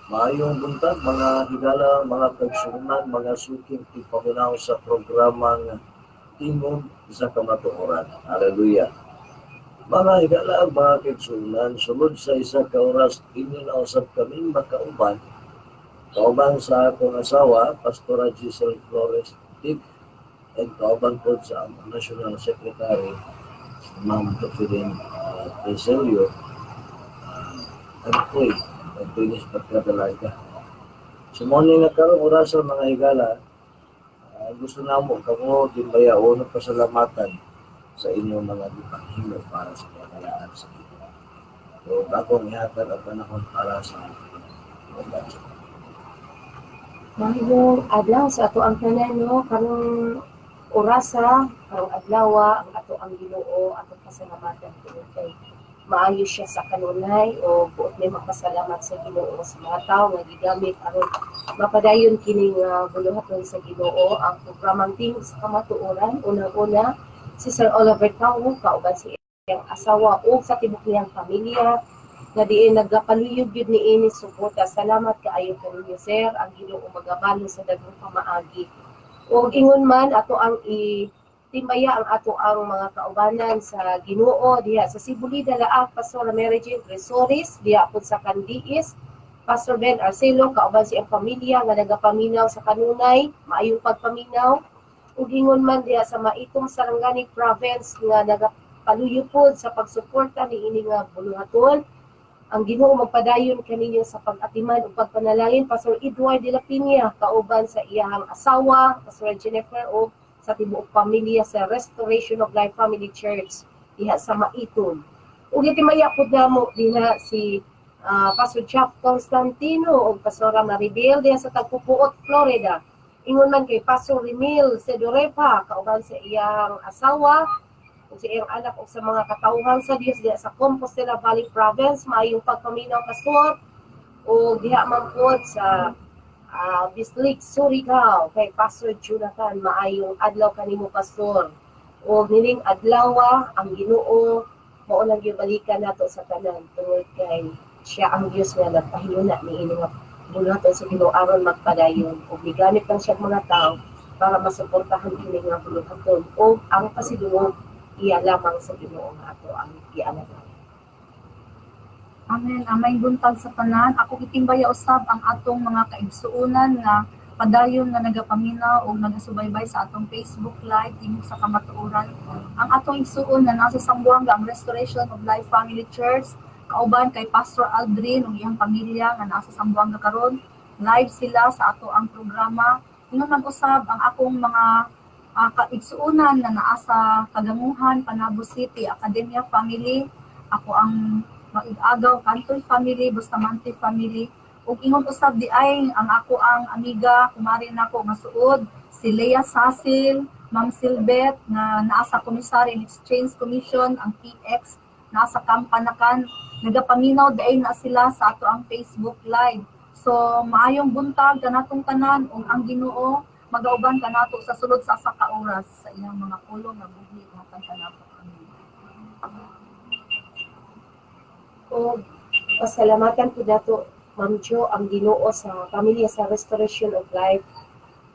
Maayong buntag, mga higala, mga kaigsuonan, mga suking tigpaminaw sa programang Tingog sa Kamatuoran. Hallelujah. Mga higala, mga kaigsuonan, sulod sa isa ka oras, inyo na usab kaming makauban. Kauban sa akong asawa, Pastora Giselle Flores Dick, and kauban po sa among National Secretary, Ma'am Catherine Treselio, Antoy, Antonis pagkadalaga. So morning nga karong orasa, mga higala, gusto namo kamo timbayaon og pasalamatan sa inyong mga gipanghimo para sa kabalaan sa Ginoo. So akong ihatag ang panahon para sa uban. Maayong adlaw sa ato ang tanan, no, karong orasa, karong adlaw, ang ato ang Ginoo atong pasalamatan tungod kay maayo siya sa kanunay, o buot may magpasalamat sa Ginoo sa mga tawo nga gigamit aron mapadayon kini nga buluhaton sa Ginoo, ang programang Tingog sa Kamatuoran. Unang-una, si Sir Oliver Tao kauban si iyang asawa ug sa tibok niyang pamilya nga diin nagapaluyog gyud niini suporta. Salamat kaayo kaninyo, sir. Ang Ginoo magabalo sa daghang pamaagi. Ug ingon man, ato ang i timbaya ang ato ang mga kaubanan sa Ginoo diha sa Sibuli, Dalaag, Pastor Mary Jane Tresores, diha pud sa Kandiis, Pastor Ben Arcelo kauban siyang pamilya nga nagapaminaw sa kanunay, maayong pagpaminaw. Ug ingon man diha sa Maitum, Sarangani Province nga nagapaluyo pod sa pagsuporta niini nga buluhaton. Ang Ginoo magpadayon kaninyo sa pag-atiman ug pagpanalangin. Pastor Edward de la Peña kauban sa iyang asawa, Pastor Jennifer, ug sa tibuok pamilya sa Restoration of Life Family Church diha sa Maitum. Ug gitimaya pud namo diha si Pastor Jeff Constantino ug Pastora Maribel diha sa Tagpupuot, Florida. Ingon man kay Pastor Remil Sedorepa kauban sa iyang asawa ug sa iyang anak ug sa mga katawhan sa Dios diha sa Compostela Valley Province. Maayong pagpaminaw, Pastor. Ug diha man pod sa Bislig, Surigao, kay Pastor Jonathan, maayong adlaw kanimo, Pastor. Ug nining adlaw, ang Ginoo mao lang gyud balikan nato sa tanan tungod kay siya ang Dios nga nagpahiluna niini nga buluhaton sa Ginoo aron magpadayon, ug gigamit lang siya mga tao para masuportahan kini nga buluhaton, ug ang pasidungog iya lamang sa Ginoo nga ato ang gialagad. Amen. Amay buntag sa tanan. Ako gitimbaya usab ang atong mga kaigsuonan nga padayon nga nagapaminaw o nagasubaybay sa atong Facebook Live Tingog sa Kamatuoran. Ang atong igsuon nga nasa Zamboanga, ang Restoration of Life Family Church, kauban kay Pastor Aldrin ug iyang pamilya nga nasa Zamboanga karon. Live sila sa ato ang programa. Ingon man usab ang akong mga kaigsuonan nga naa sa Kagamuhan, Panabo City, Academia Family, ako ang Maigagaw Cantoy Family, Bustamante Family, ug ingon usab di ay ang ako ang amiga, kumari nako nga suod, si Lea Sasil, Ma'am Silbeth nga naa sa Commissary and Exchange Commission, ang PX, naa sa Kampanakan, nagapaminaw diay na sila sa ato ang Facebook Live. So maayong buntag kanatong tanan ug ang Ginoo magauban kanato sa sulod sa usa ka oras sa iyang mga pulong nga buhi matag kanato. Amen. Ug pasalamatan po nato, Ma'am Jo, ang Ginoo sa pamilya sa Restoration of Life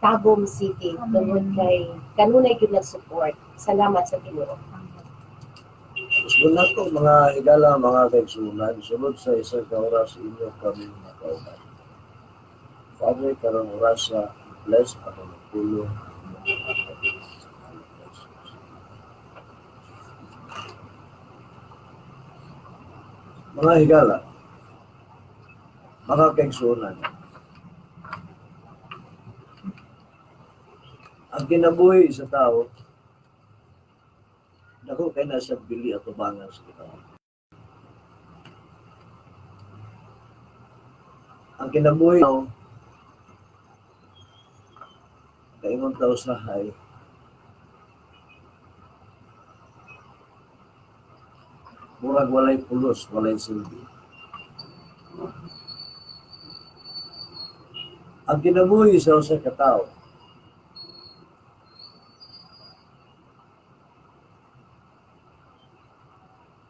Tagum City Amen. Tungod kay kanunay gyud nag-support. Salamat sa Ginoo. Usbon nato, mga higala, mga kaigsuonan, sulod sa isa ka oras inyo kami makauban. Father, karong orasa, bless ako ng pulong imong ato. Sa ngalan ni Jesus. Mga higala, mga kaigsuonan, ang kinabuhi sa tao, dako kay nasa bili at tubangan sa Ginoo. Ang kinabuhi tao, kaingon tao sa hay, murag walay pulos, walay silbi. Ang kinabuhi sa usa ka tawo,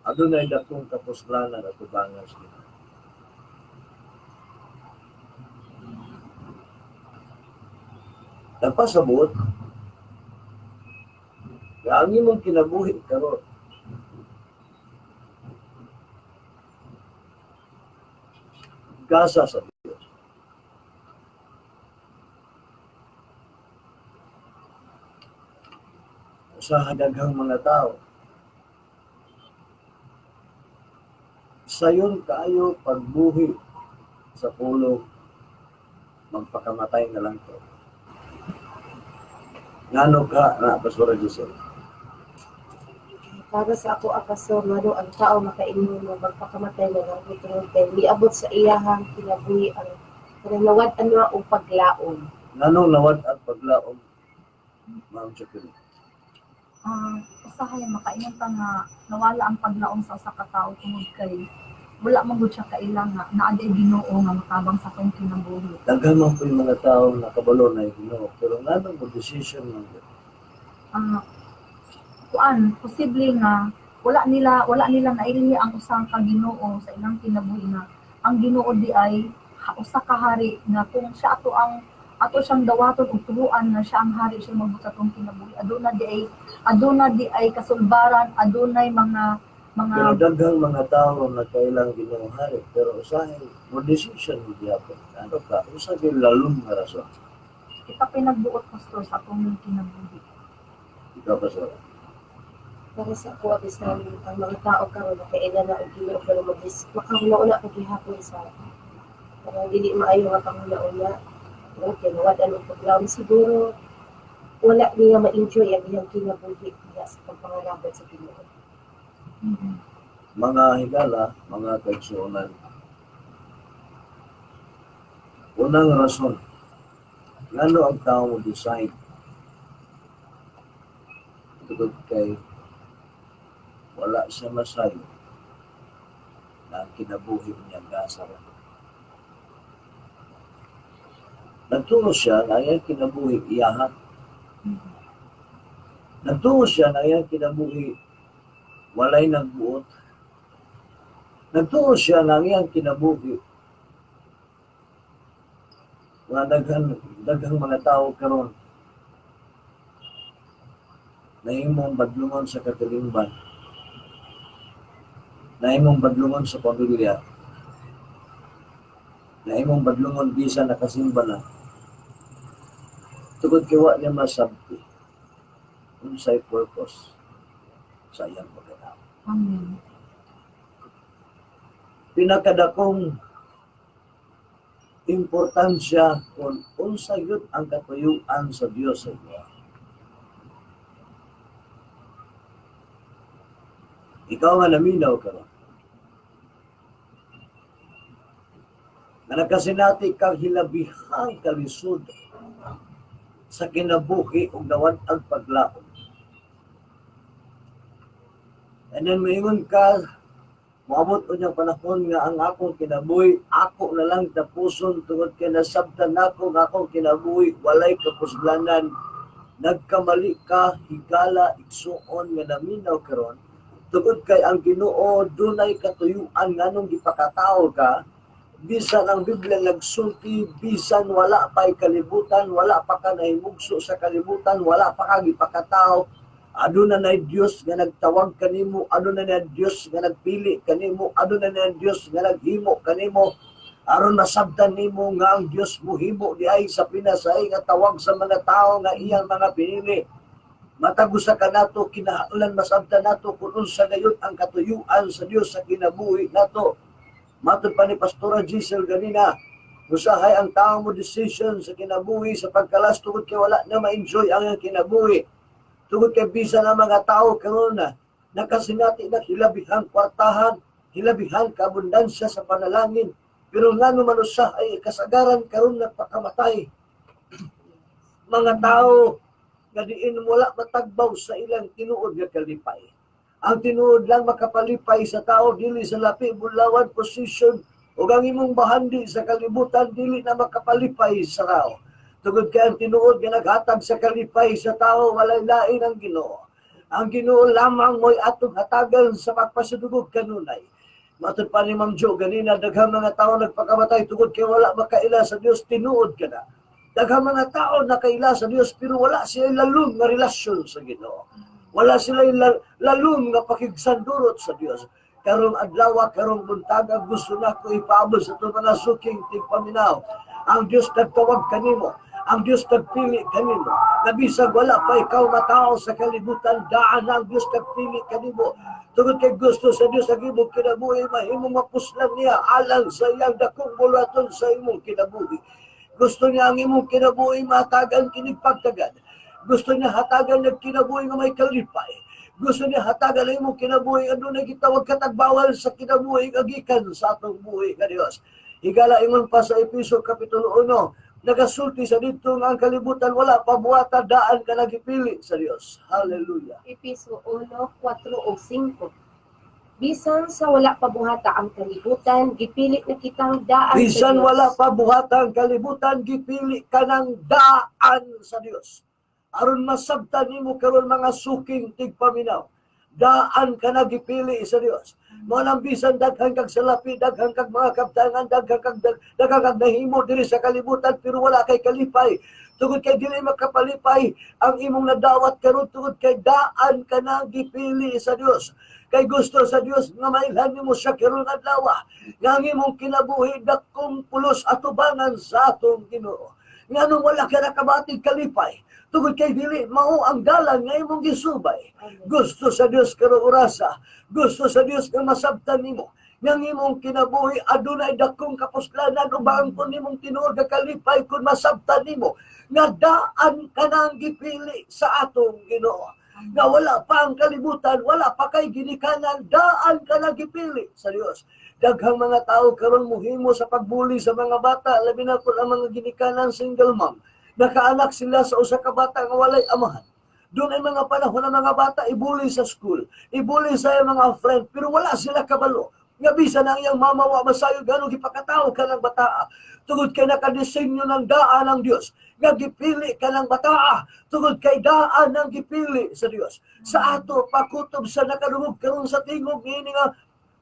adunay dakong kapuslanan at tubangan sa Ginoo. Nagpasabot nga ang imong kinabuhi karon gasa sa Dios. Sa daghang mga tao, sayon kaayo pagbuhi sa pulong "Magpakamatay na lang ko." Ngano ka na, Pastora Giselle? Para sa ako, Pastor, ngano ang tao makaingon nga "Magpakamatay na lang ko" tungod kay miabot sa iyahang kinabuhi ang kanang nawad-an na og paglaom. Nganong nawad ang paglaom, Ma'am Jacqueline? Usahay makaingon ta nga nawala ang paglaom sa usa ka tawo tungod kay wala man gud siya kaila nga naa diay Ginoo nga makabang sa atong kinabuhi. Daghan man po yung mga tao nakabalo na Ginoo, pero nganong mo decision man gyud? Kuan, posible nga wala nila nailhi ang usa ka Ginoo sa ilang kinabuhi, nga ang Ginoo di ay usa ka hari nga kung siya ato ang ato siyang dawaton ug tubuan nga siya ang hari, siya magbuot atong kinabuhi, aduna di ay kasulbaran, adunay mga Pero daghang mga tao na kailang Ginoo hari, pero usahay mo decision mo gyapon. Ano ka? Usa gyud lalom nga rason? Kita pinagbuot, Pastor, sa atong kinabuhi. Ikaw, Pastor? Para sa ako, bisan ang mga tao karon nakaila na og Ginoo pero makahuna-una pa gihapon sa parang dili maayo nga panghuna-una. Okay, nawad-an og paglaom, siguro wala niya ma-enjoy ang iyang kinabuhi niya sa pagpangalagad sa Ginoo. Mga higala, mga kaigsuonan. Unang rason, ngano ang tao mo decide, tungod kay wala siya masayo na ang kinabuhi niya gasa ra. Nagtuo siya na ang kinabuhi iyaha. Nagtuo siya na ang kinabuhi walay nagbuot. Nagtuo siya na ang iyang kinabuhi mga daghang mga tao karon nahimong badlungon sa katilingban, nahimong badlungon sa pamilya, nahimong badlungon bisan nakasimba na, tungod kay wa niya masabti unsay purpose sa iyang pagkatao. Amen. Pinakadakong importansya kung unsa gyud ang katuyuan sa Dios sa imo. Ikaw nga naminaw karon, nga nakasinati kang hilabihang kalisod sa kinabuhi ug nawad ang paglaom. And then moingon ka, moabot unyang panahon nga ang akong kinabuhi, ako na lang tapuson tungod kay nasabtan nako nga akong kinabuhi walay kapuslanan. Nagkamali ka, higala, igsuon nga naminaw karon, tungod kay ang Ginoo dunay katuyuan nganong gipakatao ka. Bisan ang Biblia nagsulti, bisan wala pa'y kalibutan, wala pa ka nahimugso sa kalibutan, wala pa ka gipakatao, aduna na Dios nga nagtawag kanimo, aduna na Dios nga nagpili kanimo, aduna na Dios nga naghimo kanimo, aron masabtan nimo nga ang Dios mohimo diay sa pinasahi nga tawag sa mga tao nga iyang mga pinili. Matag usa kanato kinahanglan masabtan nato kung unsa gayon ang katuyuan sa Dios sa kinabuhi nato. Matod pa ni Pastora Giselle ganina, usahay ang tao mo decision sa kinabuhi sa pagkalas tungod kay wala na ma-enjoy ang iyang kinabuhi. Tungod kay bisan ang mga tao karon na nakasinati na hilabihang kwartahan, hilabihang kaabundansya sa panalangin, pero ngano man usahay kasagaran karon nagpakamatay. Mga tao nga diin wala matagbaw sa ilang tinuod nga kalipay. Ang tinuod lang makapalipay sa tao dili sa lapi bulawan position o ang imong bahandi sa kalibutan, dili na makapalipay sa tao. Tungod kay ang tinuod nga naghatag sa kalipay sa tao walay lain ang Ginoo. Ang Ginoo lamang mo'y atong hatagan sa pagpasidugog kanunay. Matod pa ni Ma'am Jo ganina, daghang mga tao nagpakamatay tungod kay wala makaila sa Dios, tinuod ka na. Daghang mga tao nakaila sa Dios pero wala sila lalom nga relasyon sa Ginoo. Wala sila lalom nga pakigsandurot sa Dios. Karong adlaw, karong buntaga, gusto nako ipaabot sa atong mga suking tigpaminaw. Ang Dios nagtawag kanimo. Ang Dios nagpili kanimo. Na bisag wala pa ikaw matao sa kalibutan, daan ang Dios nagpili kanimo. Tungod kay gusto sa Dios ang imong kinabuhi, mahimong mapuslan niya alang sa iyang dakong buluhaton sa imong kinabuhi. Gusto niya ang imong kinabuhi mahatagan kinig pagtagad. Gusto niya hatagan ng kinabuhi nga may kalipay. Gusto niya hatagan ang imong kinabuhi adunay gitawag katagbawal sa kinabuhi nga gikan sa atong buhi nga Dios. Higala, ingon pa sa Efeso Kapitulo 1, nagasulti sa didto nga ang kalibutan wala pa buhata, daan ka nagipili sa Dios. Hallelujah. Efeso 1, 4 ug 5. Bisan sa wala pa buhata ang kalibutan, gipili na kitang daan sa Bisan Dios. Wala pa buhata ang kalibutan, gipili ka ng daan sa Dios. Aron masabtan nimo karon, mga suking tigpaminaw, daan ka na gipili sa Dios. Mao nang bisan daghan kag salapi, daghan kag mga kabtangan, daghan kag nahimo diri sa kalibutan pero wala kay kalipay. Tungod kay dili makapalipay ang imong nadawat karon tungod kay daan ka na gipili sa Dios. Kay gusto sa Dios nga mailhan nimo siya karon adlaw nga ang imong kinabuhi dakong pulos atubangan sa atong Ginoo. Nganong wala ka nakabati kalipay? Tungod kay dili mao ang dalan nga imong gisubay. Amen. Gusto sa Dios karong orasa, gusto sa Dios nga masabtan nimo nga ang imong kinabuhi adunay dakong kapuslanan ug maangkon nimong tinuod nga kalipay kung masabtan nimo nga daan ka nang gipili sa atong Ginoo. Nga wala pa ang kalibutan, wala pa kay ginikanan, daan ka na gipili sa Dios. Daghang mga tao karon muhimo sa pagbuli sa mga bata, labi na kung ang mga ginikanan single mom. Nakaanak sila sa usa ka bata nga walay amahan. Dunay mga panahon na mga bata ibuli sa school, ibuli sa iyang mga friend, pero wala sila kabalo nga bisan ang iyang mama wa masayod gano gipakatao ka ng bataa. Tungod kay nakadisenyo ng daan ng Dios, nga gipili ka ng bataa, tungod kay daan ang gipili sa Dios. Sa ato pakutob sa nakadungog karon sa tingog niini nga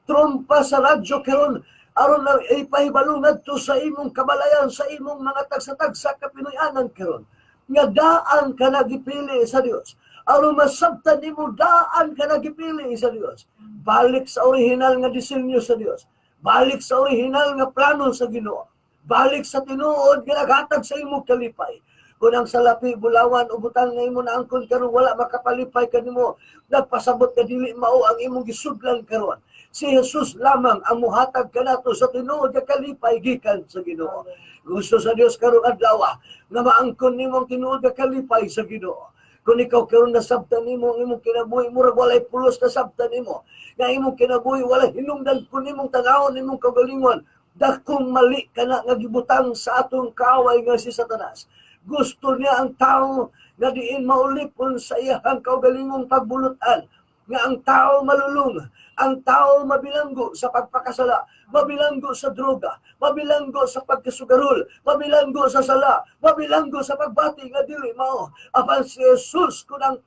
trompa sa radyo karon, aron na ipahibalo ngadto sa imong kabalayan, sa imong mga tagsa-tagsa ka Pinoyanan karon nga daan ka nagipili sa Dios. Aron masabtan nimo, daan ka nagipili sa Dios. Balik sa orihinal nga disenyo sa Dios. Balik sa orihinal nga plano sa Ginoo. Balik sa tinuod nga naghatag sa imong kalipay. Kung ang salapi, bulawan o butang nga imo naangkon karon wala makapalipay kanimo, nagpasabot ka dili mao ang imong gisudlan karon. Si Jesus lamang ang muhatag kanato sa tinuod nga kalipay gikan sa Ginoo. Gusto sa Dios karong adlaw nga maangkon nimo ang tinuod nga kalipay sa Ginoo. Kung ikaw karon nasabtan nimo ang imong kinabuhi murag walay pulos, nasabtan nimo nga imong kinabuhi walay hinungdan, kun imong tanawon imong kaugalingon, dakong mali kana nga gibutang sa atong kaaway nga si Satanas. Gusto niya ang tao nga diin maulipon sa iyahang kaugalingong pagbulutan, nga ang tao malulong, ang tao mabilanggo sa pagpakasala, mabilanggo sa droga, mabilanggo sa pagkasugarol, mabilanggo sa sala, mabilanggo sa pagbati nga dili mao. Apan si Jesus, kung ang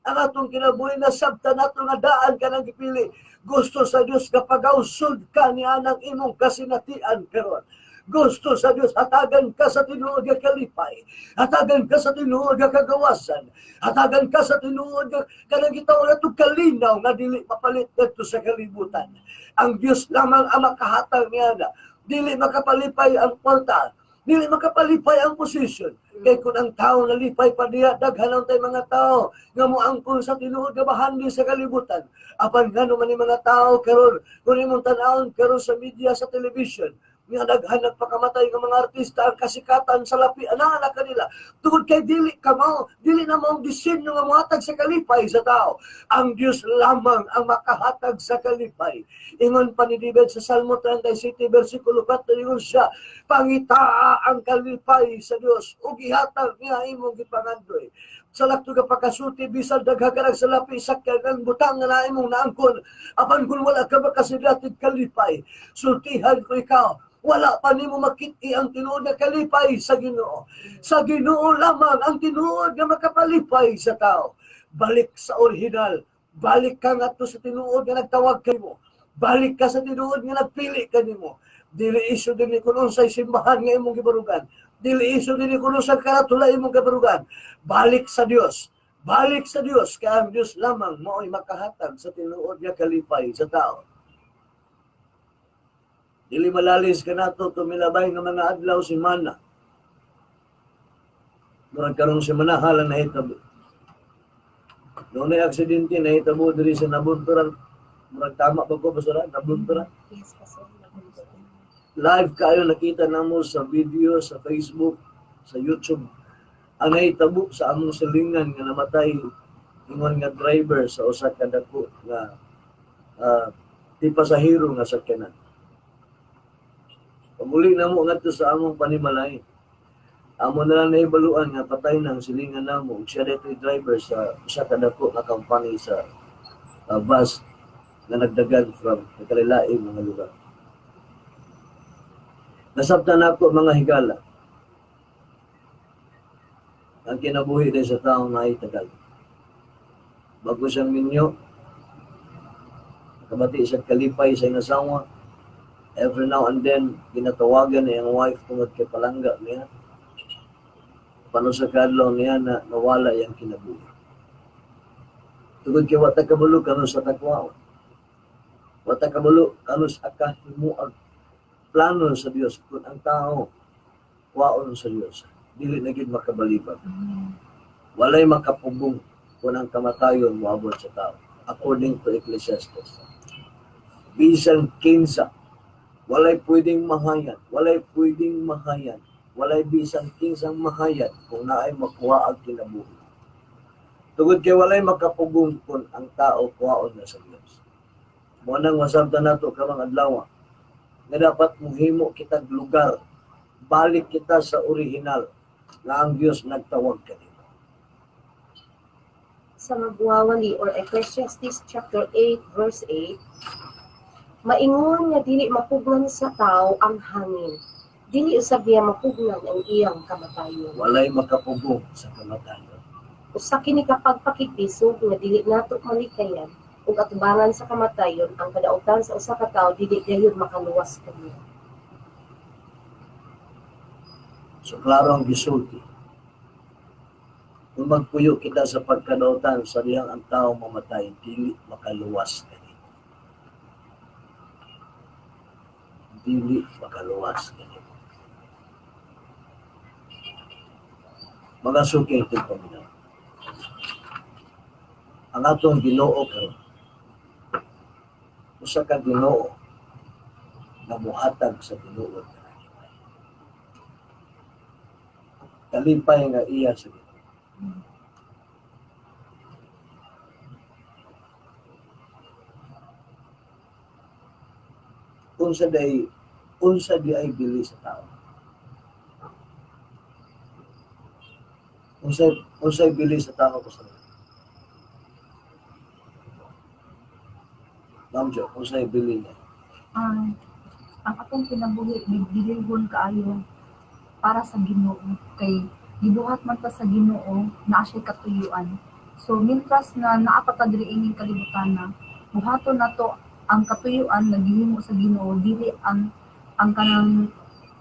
atong kinabuhi nasabtan nato nga daan ka nang gipili, gusto sa Dios nga pagawsod ka niya ng imong kasinatian karon. Gusto sa Dios hatagan ka sa tinuod nga kalipay. Hatagan ka sa tinuod nga kagawasan. Hatagan ka sa tinuod nga kanang gitawag nato kalinaw nga dili mapalit ngadto sa kalibutan. Ang Dios lamang ang makahatag niya na dili makapalipay ang kwarta, dili makapalipay ang posisyon. Kay kung ang tao nalipay pa diya, daghan ang tay mga tao nga moangkon sa tinuod nga bahandi sa kalibutan. Apan ngano man ni mga tao karon, kung imong tan-awon karon sa media, sa television, nga daghan nagpakamatay nga mga artista, ang kasikatan sa lapi ana na kanila tungod kay dili ka mao, dili na mao ang disenyo nga mohatag sa kalipay sa tao. Ang Dios lamang ang makahatag sa kalipay. Ingon pa ni David sa Salmo 37 versikulo 4, ingon siya, "Pangitaa ang kalipay sa Dios ug ihatag niya imong gipangandoy." Sa lakto nga pagkasulti, bisan daghan ka sa lapi, sakyan butang nga na imong naangkon, apan kung wala ka makasidatig kalipay, sultihan ko ikaw, wala pa nimo makit-i ang tinuod nga kalipay sa Ginoo. Sa Ginoo lamang ang tinuod nga makapalipay sa tao. Balik sa original. Balik ka ngadto sa tinuod nga nagtawag kanimo. Balik ka sa tinuod nga nagpili kanimo. Dili isyu dinhi kung unsay simbahan nga imong gibarugan. Dili isod ini kuno sa karatula imong kabarugan. Balik sa Dios. Balik sa Dios kay ang Dios lamang mao'y makahatag sa tinuod nga kalipay sa tao. Dili malalis kanato tumilabay nga mga adlaw, semana. Murag karong semana halang nahitabo. Doon ay aksidente nahitabo diri sa Nabunturan. Murag tama ba ko, Pastora? Nabunturan? Yes, Pastor. Live kayo nakita namo sa video sa Facebook, sa YouTube. Ang nahitabo sa among silingan nga namatay ingon nga driver sa usa ka dako nga ti pasahero nga sakyanan. Paguli namo ngadto sa among panimalay, amo na lang nahibaluan nga patay na ang silingan namo ug siya daytoy driver sa usa ka dako nga company sa bus nga nagdagan from nagkalilaing mga lugar. Nasabtan nako, mga higala, ang kinabuhi din sa taong naitagal. Bago siyang minyo, nakabati siya kalipay sa iyang asawa. Every now and then, ginatawagan niya ang wife tungod kay palangga niya. Paano sa kadlaw niya na nawala iyang kinabuhi. Tungod kay wa ta kabalo kanus sa ta kwaon. Wa ta kabalo kanus kahimuag plano sa Dios. Kung ang tao kwaon sa Dios, dili na gid makabalibag. Walay makapugong kung ang kamatayon moabot sa tao. According to Ecclesiastes. Bisan kinsa, walay pwedeng mahayan, walay pwedeng mahayan, walay bisan kinsang mahayan kung naay makuha ang kinabuhi. Tungod kay walay makapugong kung ang tao kuhaon na sa Dios. Mo nang masabtan nato karong adlaw nga dapat muhimo kitag lugar, balik kita sa original nga ang Dios nagtawag kanimo. Sa Magwawali or Ecclesiastes chapter 8 verse 8, maingon nga dili mapugnan sa tao ang hangin, dili usab niya mapugnan ang iyang kamatayon. Walay makapugong sa kamatayon. Usa kini ka pagpakiglisod nga dili nato malikayan ug atubangan sa kamatayon, ang kadautan sa usa ka tawo dili gayud makaluwas kaniya. So klaro ang gisulti. Kung magpuyo kita sa pagkadautan sa dihang ang tao mamatay, dili makaluwas kanimo. Dili makaluwas kanimo. Mga suking tigpaminaw. Ang atong Ginoo karon, usa ka Ginoo nga muhatag sa tinuod nga kalipay. Kalipay nga iya sa Ginoo. Unsa di ay bili sa tao? Unsay bili sa tao ko sa Ma'am Jo, unsay bili niya? Ang atong kinabuhi bilihon kaayo para sa Ginoo kay gibuhat man ta sa Ginoo, naa siya katuyuan. So mintras na naa pa ta diri ining kalibutan na buhaton nato ang katuyuan nga gihimo sa Ginoo, dili ang kanang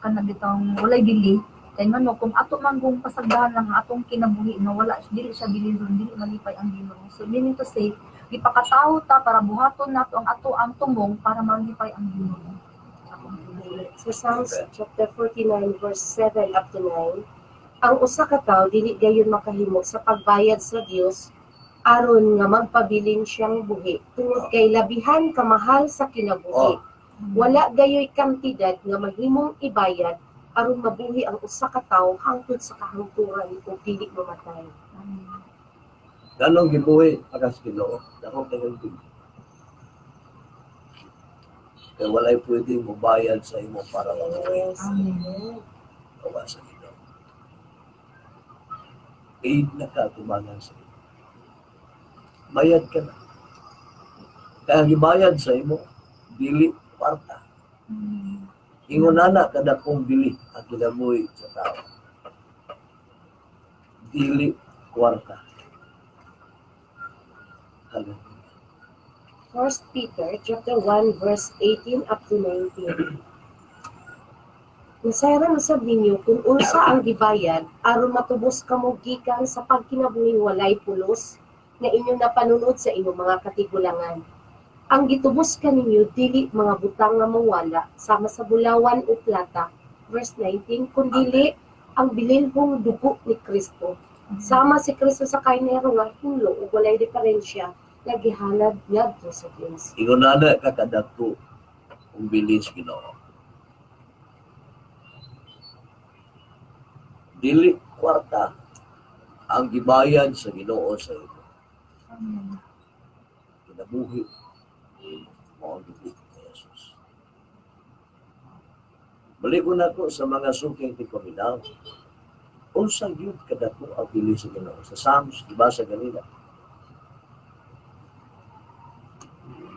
kana bitawng walay bili, kay ngano kung ato man kung pasagdahan lang ang atong kinabuhi no, wala, dili siya bilihon, dili malipay ang Ginoo. So meaning to say, gipakatawo ta para buhaton nato ang ato ang tumong para malipay ang Ginoo. Akong kinabuhi. Sa Psalms chapter 49 verse 7 up to 9, ang usa ka tawo dili gayon makahimo sa pagbayad sa Dios aron nga magpabilin siyang buhi tungod kay labihan kamahal sa kinabuhi. Wala gayoy kantidad nga mahimong ibayad aron mabuhi ang usa ka tawo hangtod sa kahangturan ug dili mamatay. Ganong gibuhi akas Ginoo, dako kayong bili. Kay walay pwedeng mobayad sa imo para mabuhi. Yes. Amen. Gawa sa Ginoo. Paid na ka tumangan sa Ginoo. Bayad ka na. Kaya ang gibayad sa imo, dili kwarta. Ingon ana kadakong bili ang kinabuhi sa tao. Dili kwarta. Hallelujah. 1 Peter chapter 1 verse 18 up to 19. Nasayran usab ninyo kung unsa ang gibayad aron matubos kamo gikan sa pagkinabuhing walay pulos nga inyong napanunod sa inyong mga katigulangan. Ang gitubos kaninyo dili mga butang nga mawala sama sa bulawan o plata. Verse 19, kundili ang bililhong dugo ni Kristo. Sama si Kristo sa karnero nga hinlo ug walay diferensya nga gihalad ngadto sa Dios. Ingon ana ka kadako ang bilin sa Ginoo. Dili kwarta ang gibayad sa Ginoo sa imo. Amen. Kinabuhi mao ang dugo ni Jesus. Balik ko nako sa mga suking tigpaminaw. Unsa gyud kadako ang bili sa Ginoo? Sa Psalms, gibasa ganina.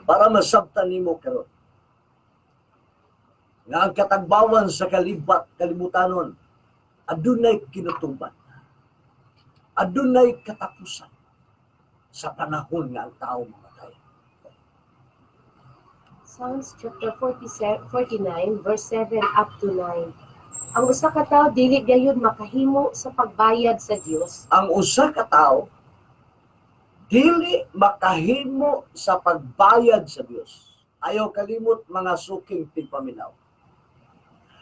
Para masabtan nimo karon nga ang katagbawan sa kalibat kalibutanon adunay kinutuban, adunay katapusan sa panahon nga ang tao mamatay. Psalms chapter 47, 49 verse 7 up to 9. Ang usa ka tawo dili gayud makahimo sa pagbayad sa Dios. Ang usa ka tawo dili makahimo sa pagbayad sa Dios. Ayaw kalimot, mga suking tigpaminaw.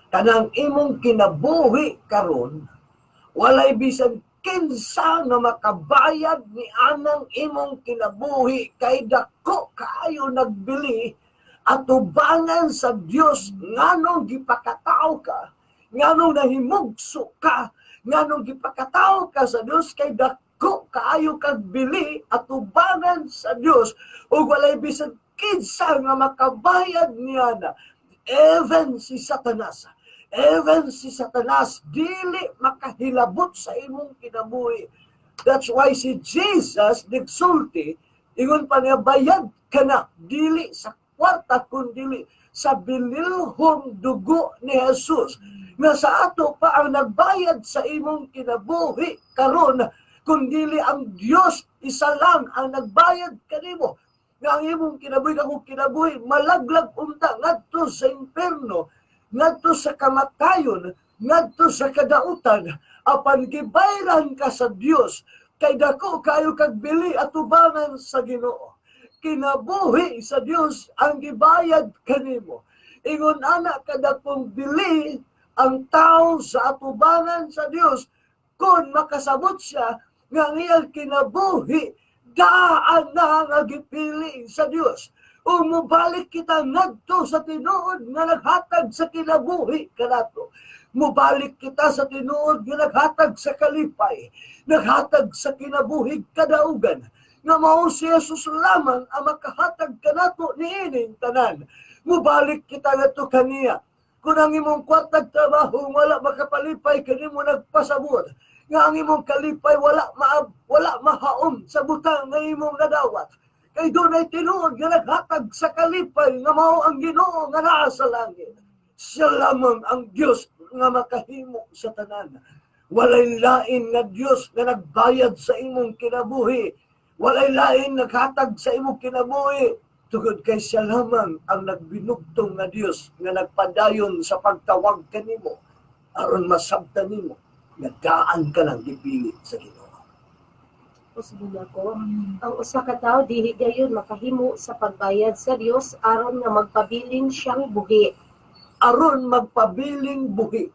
Kanang imong kinabuhi karon, walay bisan kinsa nga makabayad ni anang imong kinabuhi kay dako kaayo nagbili atubangan sa Dios nganong gipakatao ka, nganong nahimugso ka, nganong gipakatao ka sa Dios kay dako kaayo kag bili atubangan sa Dios ug walay bisan kinsa nga makabayad niya na. Even si Satanas dili makahilabot sa imong kinabuhi. That's why si Jesus nagsulti, ingon pa niya, bayad ka na, dili sa kwarta kundili sa bililhong dugo ni Jesus. Nga sa ato pa ang nagbayad sa imong kinabuhi karon, kundili ang Dios, isa lang ang nagbayad kanimo. Nga ang imong kinabuhi, akong kinabuhi, malaglag unta ngadto sa imperno, ngadto sa kamatayon, ngadto sa kadautan, apan gibayran ka sa Dios kay dako kayo kag bili atubangan sa Ginoo. Kinabuhi sa Dios ang gibayad kanimo. Ingon ana kadakong bili ang tao sa atubangan sa Dios kung makasabot siya nga ang iyang kinabuhi daan na nga gipili sa Dios. O mubalik kita ngadto sa tinuod nga naghatag sa kinabuhi kanato. Mubalik kita sa tinuod nga naghatag sa kalipay, naghatag sa kinabuhi kadaugan, nga mao si Jesus lamang ang makahatag kanato niining tanan. Mubalik kita ngadto kaniya. Kung ang imong kwartag trabaho wala makapalipay kanimo, nagpasabot nga ang imong kalipay wala mahaom sa butang nga imong nadawat. Kay dunay tinuod nga naghatag sa kalipay nga mao ang Ginoo nga naa sa langit. Siya lamang ang Dios nga makahimo sa tanan. Walay lain nga Dios nga nagbayad sa imong kinabuhi. Walay lain naghatag sa imong kinabuhi. Tungod kay siya lamang ang nagbinugtong nga Dios nga nagpadayon sa pagtawag kanimo aron masabtan nimo nga daan ka nang gipili sa Ginoo. Usbon ako. Ang usa ka tawo dili gayud makahimo sa pagbayad sa Dios aron nga magpabilin siyang buhi. Aron magpabiling buhi.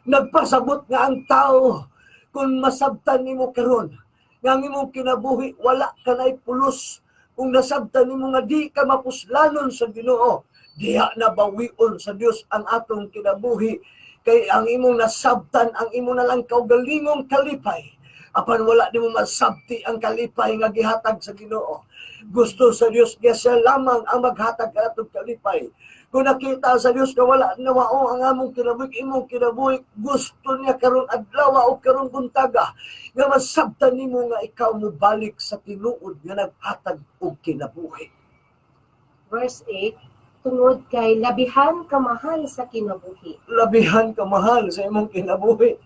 Nagpasabot nga ang tao kung masabtan nimo karon nga ang imong kinabuhi wala kanay pulos, kung nasabtan nimo nga di ka mapuslanon sa Ginoo, diha na bawion sa Dios ang atong kinabuhi kay ang imong nasabtan ang imong nalang kaugalingong kalipay, apan wala nimo masabti ang kalipay nga gihatag sa Ginoo. Gusto sa Dios nga siya lamang ang maghatag atong kalipay. Kung nakita sa Dios nga wala na mao ang among kinabuhi, imong kinabuhi, gusto niya karon adlaw o karon buntaga nga masabtan nimo nga ikaw mobalik sa tinuod nga naghatag og kinabuhi. Verse 8, tungod kay labihan ka mahal sa kinabuhi. Labihan ka mahal sa imong kinabuhi.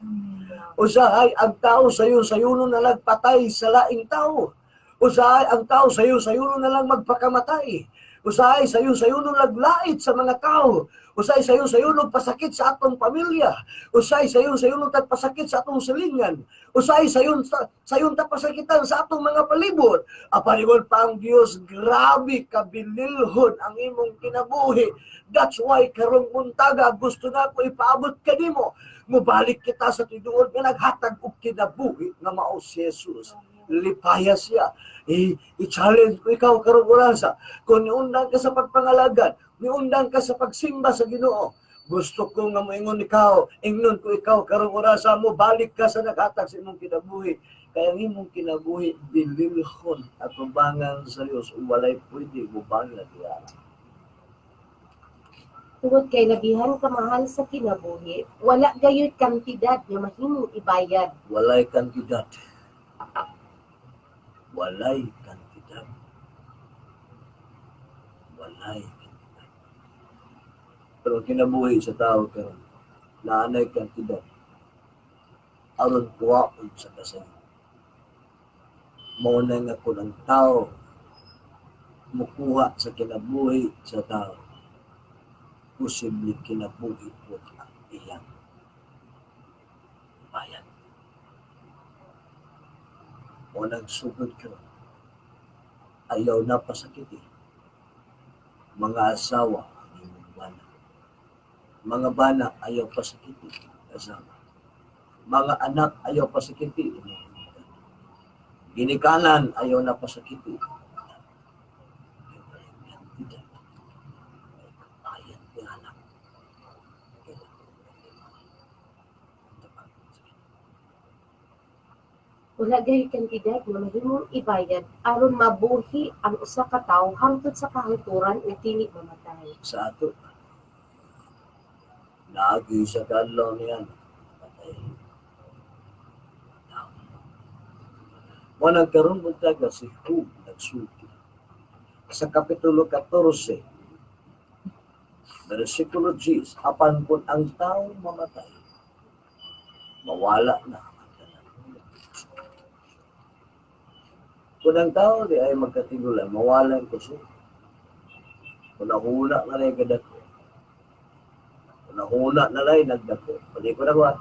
Usahay ang tao sayo sayuno na lang patay sa laing tao. Usahay ang tao sayo sayuno na lang magpakamatay. Usahay sayo-sayo nung laglait sa mga tao. Usahay sayo-sayo nung pasakit sa atong pamilya. Usahay sayo-sayo nung tagpasakit sa atong silingan. Usahay sayon sayon tapasakitan sa atong mga palibot. Apan ingon pa ang Dios, grabe kabililhon ang imong kinabuhi. That's why karong buntaga gusto na ko ipaabot kanimo. Mubalik kita sa tinuod nga naghatag og kinabuhi nga mao si Jesus. Lipaya siya. I-challenge ko ikaw karong orasa. Kung niundang ka sa pagpangalagad, niundang ka sa pagsimba sa Ginoo, gusto ko nga moingon ikaw, ingnon ko ikaw karong orasa mo, balik ka sa naghatag sa imong kinabuhi. Kaya ang imong kinabuhi bililhon at tubangan sa Dios, walay pwede mubangan diya. Tungod kay labihan kamahal sa kinabuhi, wala gayud kantidad nga mahimong ibayad. Walay kantidad. Walay kantidad. Walay kantidad. Pero kinabuhi sa tao karon, naanay kantidad. Aron kuwaon sa kasayo. Mao na nga kung ang tao mukuha sa kinabuhi sa tao, posible kinabuhi po ang iyang bayad. O nagsugod ka, ayaw na pasakiti. Mga asawa, ang imong bana. Mga bana, ayaw pasakiti. Asawa. Mga anak, ayaw pasakiti. Imong bana. Ginikanan, ayaw na pasakiti. May kantidad. May kabayan ni anak. Kailangan Wala gayud kantidad nga mahimong ibayad aron mabuhi ang usa ka tawo hangtod sa kahangturan ug dili mamatay. Sa ato. Naagi sa kadlaw niyan. Patay. Tao. Wanang karon buntaga si Job nagsulti. Sa Kapitulo 14, versikulo 10, apan kung ang tao mamatay, mawala na ang tanan. Kung ang tao di ay magkatigulan, mawala ang kusog. Kung nahuna na rin kadako. Kung nahuna na rin nagdako. Pwede ko na ba?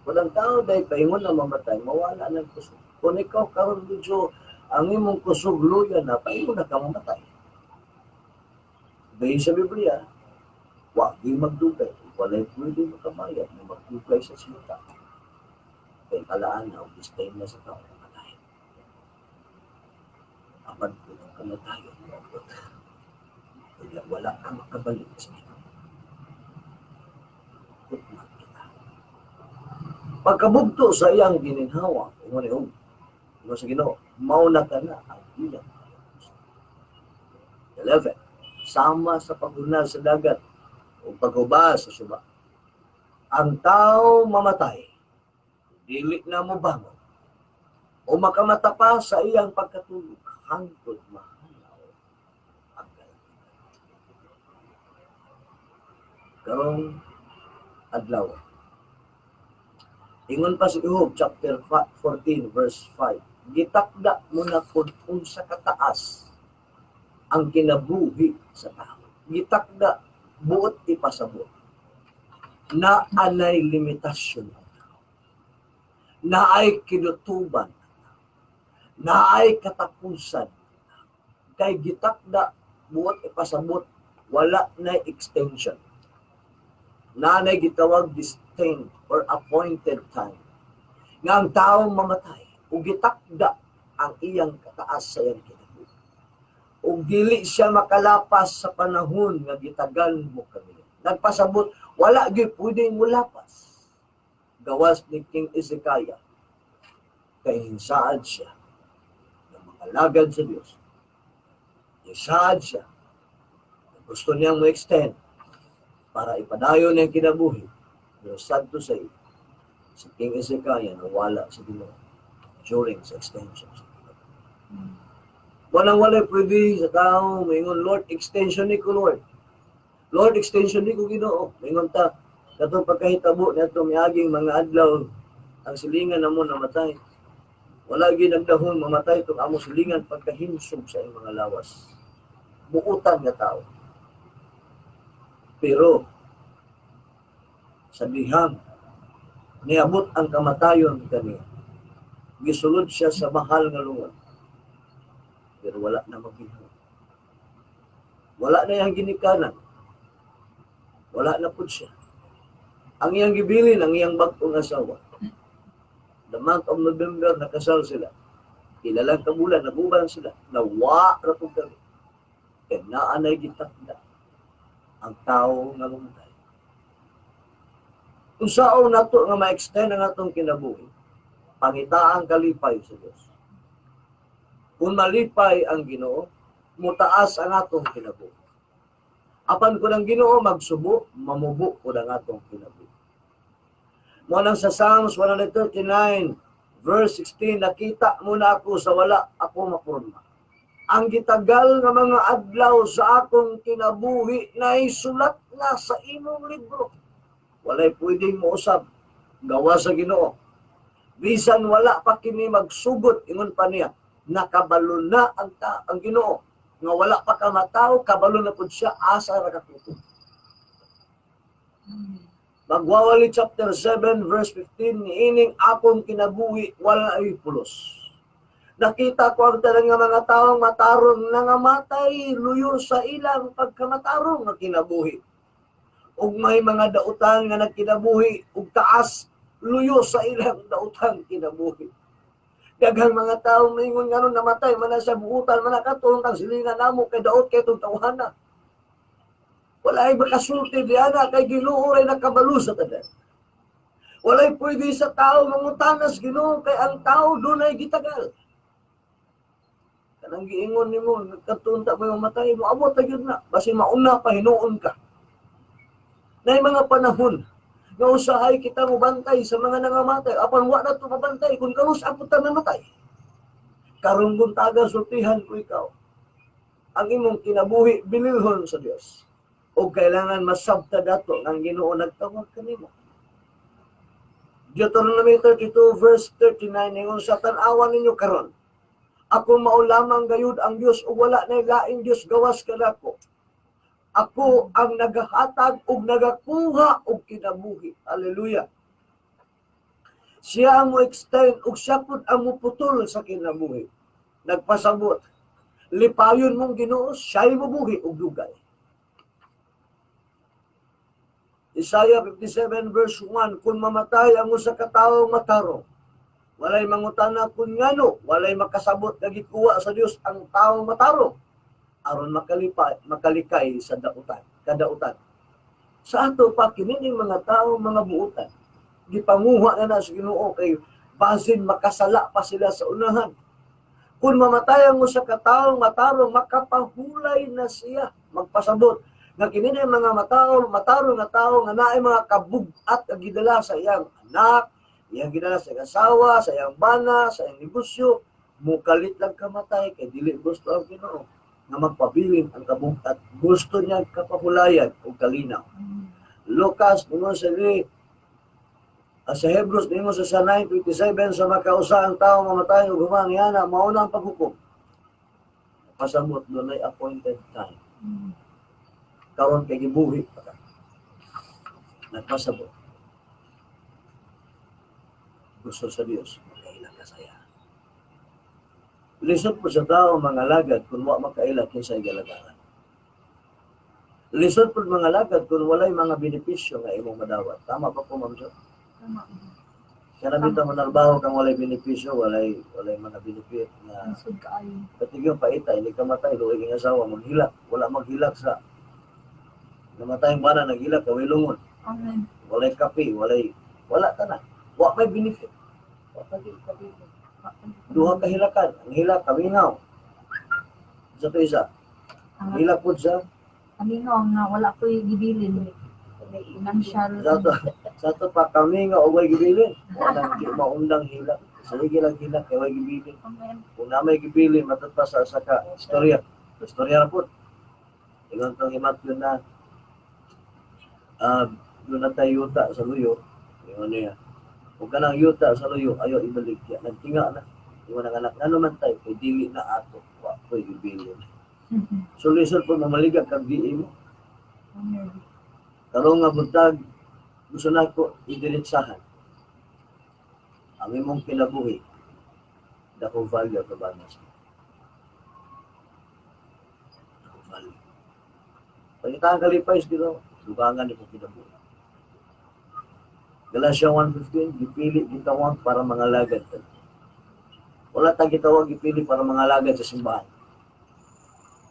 Kung ang tao di paingon na mamatay, mawala na ang kusog. Kung ikaw karon medyo ang imong kusog luya na, paingon na ka mamatay. Bayin sa Biblia, wa di magdugay. Walay pwede makabayad na magdugay sa sinta. Kay kalaan na, time na sa tao mamatay. Apan kung ang kamatayon moabot, wala, wala ka makabalik sa Ginoo. Hukman kita. Pagkabugto sa iyang gininhawa, ingon ni Job, ingon sa Ginoo, mauna ka na ang ilang 11. Sama sa paghunal sa dagat o paghuba sa suba. Ang tao mamatay, dili na mo bangon o makamata pa sa iyang pagkatulog hangtod mahanaw ang kalangitan. Karong adlaw. Ingon pa si Job chapter 14 verse 5. Gitakda mo na kung unsa kataas ang kinabuhi sa tao. Gitakda buot ipasabot na anay limitasyon ang tao. Na ay kinutuban, na ay katapusan. Kay gitakda buot ipasabot, wala na extension. Na nay gitawag destined or appointed time. Nga ang tao mamatay ug gitakda ang iyang kataas sa iyang kinabuhi. Ug dili siya makalapas sa panahon nga gitagan mo kami. Nagpasabot, wala gyud pwedeng mulapas. Gawas ni King Ezekiah, kay hinsaad siya ng mga lagad sa Dios. Hinsaad siya. Gusto niyang mo-extend para ipadayon niyang kinabuhi. Pero sad to say, si King Ezekiah nawala sa Ginoo during sa extension. Walang walay pwede sa tao, maingon, "Lord, extension ni ko, Lord. Lord, extension ni ko, Ginoo." Maingon ta, katong pagkahitabo na itong miaging mga adlaw, ang silingan na mo namatay. Wala gyud nagdahon mamatay itong among silingan pagkahinsog sa iyong mga lawas. Buutan nga tao. Pero sa dihang niabot ang kamatayon kaniya, gisulod siya sa mahal nga lungod. Pero wala na maginhawa. Wala na iyang ginikanan. Wala na pud siya. Ang iyang gibilin, ang iyang bag-ong asawa. The month of November, nakasal sila. Pila lang ka bulan, naguban sila. Nawa ra pud kami. Kaya naanay gitakda ang tao nga mamatay. Unsaon nato nga ma-extend ang atong kinabuhi, pangita ang kalipay sa Dios. Kung malipay ang Ginoo, mutaas ang atong kinabuhi. Apan kung ang Ginoo magsubo, mamubo pud ang atong kinabuhi. Mo nang sa Psalms 139 verse 16, "Nakita mo na ako sa wala ako mapurma. Ang gitagal nga mga adlaw sa akong kinabuhi na isulat na sa imong libro." Walay pwedeng mousab gawa sa Ginoo. Bisan wala pa kini magsugot, ingon pa niya, nakabalo na ang Ginoo nga wala pa ka matawo, kabalo na pud siya asa ra ka kutob. Magwawali chapter 7 verse 15, "Niining akong kinabuhi wala ay pulos. Nakita ko ang tanan nga mga taong matarong nangamatay luyo sa ilang pagkamatarong nga kinabuhi. Ug may mga dautan nga nagkinabuhi ug taas luyo sa ilang dautan kinabuhi." Daghang mga tao maingon ngano namatay man na sa buutan man na katong kang silingan namo kay daot kay itong tawhana. Wala ay makasulti diana kay Ginoo ray nakabalo sa tanan. Walay pwede sa tao mangutanas Ginoo kay ang tao dunay gitagal. Kanang giingon nimo nagkatunta mo yung matay mo, abot ta gyud na basin mauna pa hinuon ka. Nay mga panahon nga usahay kita mobantay sa mga nangamatay, apan wa na to mabantay kung kanus abot ta namatay. Karong buntaga, sultihan ko ikaw. Ang imong kinabuhi bililhon sa Dios. O kailangan masabta dato ng Ginoo nagtawag kanimo. Deuteronomy 32 verse 39, ingon sa, "Tan-awan ninyo karon. Ako mao lamang gayud ang Dios ug wala nay laing Dios gawas kanako. Ako ang nagahatag ug nagakuha og kinabuhi." Hallelujah. Siya ang mo extend ug siya pud ang muputol sa kinabuhi. Nagpasabot. Lipayon mong Ginoo, siya'y mubuhi ug dugay. Isaiah 57 verse 1, "Kung mamatay ang usa ka tawo matarong, walay mangutana kung ngano, walay makasabot nga gikuha sa Dios ang taong matarong aron makalipay, makalikay sa dautan, kadautan." Sa ato pa kini mga tao mga buutan, gipanguha na na sa Ginoo kay basin makasala pa sila sa unahan. Kung mamatay ang usa ka tawo matarong, makapahulay na siya, magpasabot nga kini ni mga matawo matarong nga tawo nga naay mga kabug-at nga gidala sa iyang anak, iyang gidala sa iyang asawa, sa iyang bana, sa iyang negosyo, mukalit lang kamatay kay dili gusto ang Ginoo nga magpabilin ang kabug-at. Gusto niya kapahulayan o kalinaw. Lucas ningon sa diri, sa Hebrews ningon sa 9:27, sa makausa ang tao mamatay ug human niana, mao na ang paghukom. Pasabot dunay appointed time. Karon kay gibuhi pa ka. Nagpasabot. Gusto sa Dios makaila ka saya. Lisod po sa tao mga lagad kung wa makaila kinsay galagaran. Lisod po mga lagad kung walay mga benepisyo nga imong madawat. Tama pa po, Ma'am Jo? Tama. Kaya bitaw manarbaho kang walay benepisyo, walay mga benefit nga Lisod kaayo. Pati yung paita, hindi ka matay, luoy kang asawa, maghilak. Wala maghilak sa namatay ang bana, naghilak, kaway lungon. Amen. Walay kape, walay, wala ka na. Wa may benefit. Wa pa gyud kabili. Duha ka hilakan. Ang hilak, kamingaw. Sa to isa. Ang hilak po sa, Kamingaw nga wala ko'y gibilin. Financial. Sa to pa, kamingaw o way gibilin. Walang di maundang hilak. Sige lang hilak, kay way gibilin. Amen. Kung na may gibilin, matod pa sa ka, istorya. Istorya na po. Ingon tong himatyon na doon na tayo yuta sa luyo. Ingon niya. Kung kanang yuta sa luyo, ayaw ibalik ya. Nagtinga na. Ingon ang anak, ngano man tayo, kay dili na ato. Wa ko'y gibilin. So lisod po mamaliga kag di mo. Karong nga buntag, gusto nako idiretsahan ang imong kinabuhi, dako value atubangan sa dako value. Pangita ang kalipay sa Ginoo, dugangan nimo kinabuhi. Galatia 1:15, gipili, gitawag para mangalagad ta. Wala ta gitawag, gipili para mangalagad sa simbahan.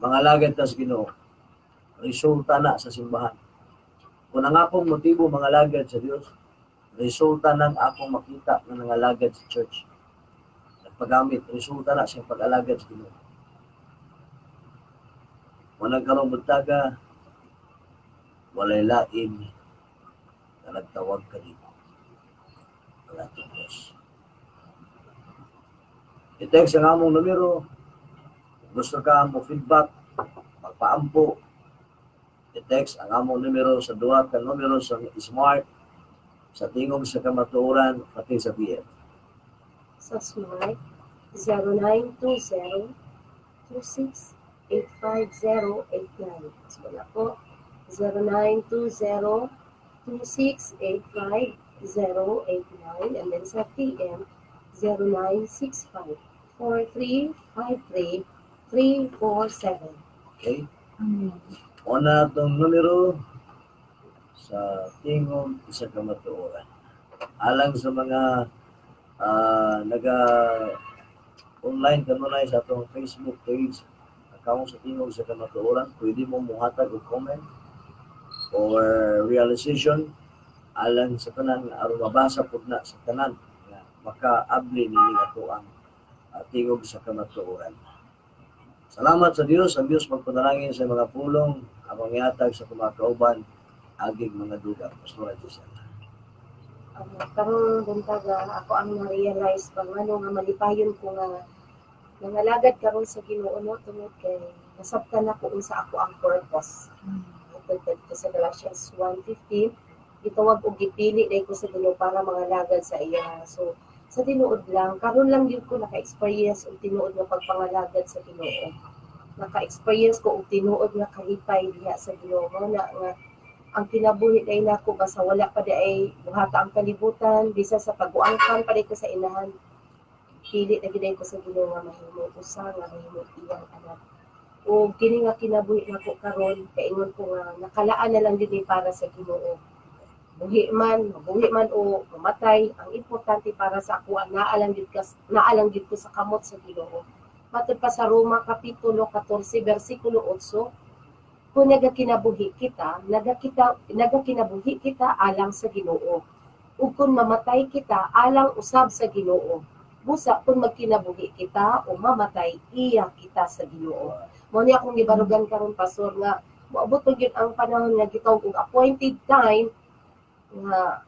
Mangalagad ta sa Ginoo. Resulta na sa simbahan. Kung ang akong motibo mangalagad sa Dios, resulta ng akong makita nga nangalagad sa church. Nagpagamit, resulta na sa pag-alagad sa Ginoo. Walang karong buntaga, walay lain na nagtawag kanimo. Ang atong Diyos. I-text ang among numero. Kung gusto ka mo feedback, magpaampo, i-text ang among numero sa duha ka numero sa Smart, sa Tingog sa Kamatuoran, pati sa BF. Sa Smart, 0920 26 85089. So, wala po. 0920 2685 089, and then sa TM, 0965 4353 347. Okay? Amen. Una itong numero sa Tingog sa Kamatuoran. Alang sa mga naga online kanunay sa atong Facebook page, account sa Tingog sa Kamatuoran, pwede mo muhatag og comment or realization alang sa tanan nga aron mabasa pud na sa tanan nga makaabli nini ato ang Tingog sa Kamatuoran. Salamat sa Dios, ang Dios magpanalangin sa mga pulong among ihatag sa kumakauban aging mga dugang. Pastora Gisela. Karong buntaga, ako ang na-realize ba ngano nga malipayon ko nga nangalagad karon sa Ginoo, no, tungod kay nasabtan nako unsa ako ang purpose. Tungod dito sa Galatians 1:15, gitawag og gipili dai ko sa Ginoo para mangalagad sa iya. So sa tinuod lang, karon lang gyud ko naka-experience og tinuod nga pagpangalagad sa Ginoo. Naka-experience ko og tinuod nga kalipay diha sa Ginoo. Mao na nga ang kinabuhi day nako, basta wala pa di ay buhata ang kalibutan, bisa sa pag-uangkan pa day ko sa inahan, pili na gid ko sa Ginoo nga mahimo usa nga mahimo iyang anak. O kini nga kinabuhi nako karon, kaingon ko nga nakalaan na lang gyud ni para sa Ginoo. Buhi man, mabuhi man o mamatay, ang importante para sa ako ang naa lang gyud ko sa kamot sa Ginoo. Matod pa sa Roma kapitulo 14 bersikulo 8, kung nagakinabuhi kita, nagakinabuhi kita alang sa Ginoo. Ug kung mamatay kita, alang usab sa Ginoo. Busa kung magkinabuhi kita o mamatay, iya kita sa Ginoo. Mao ni akong gibarugan karon, Pastor, nga moabot pa gyud ang panahon nga gitawag og appointed time nga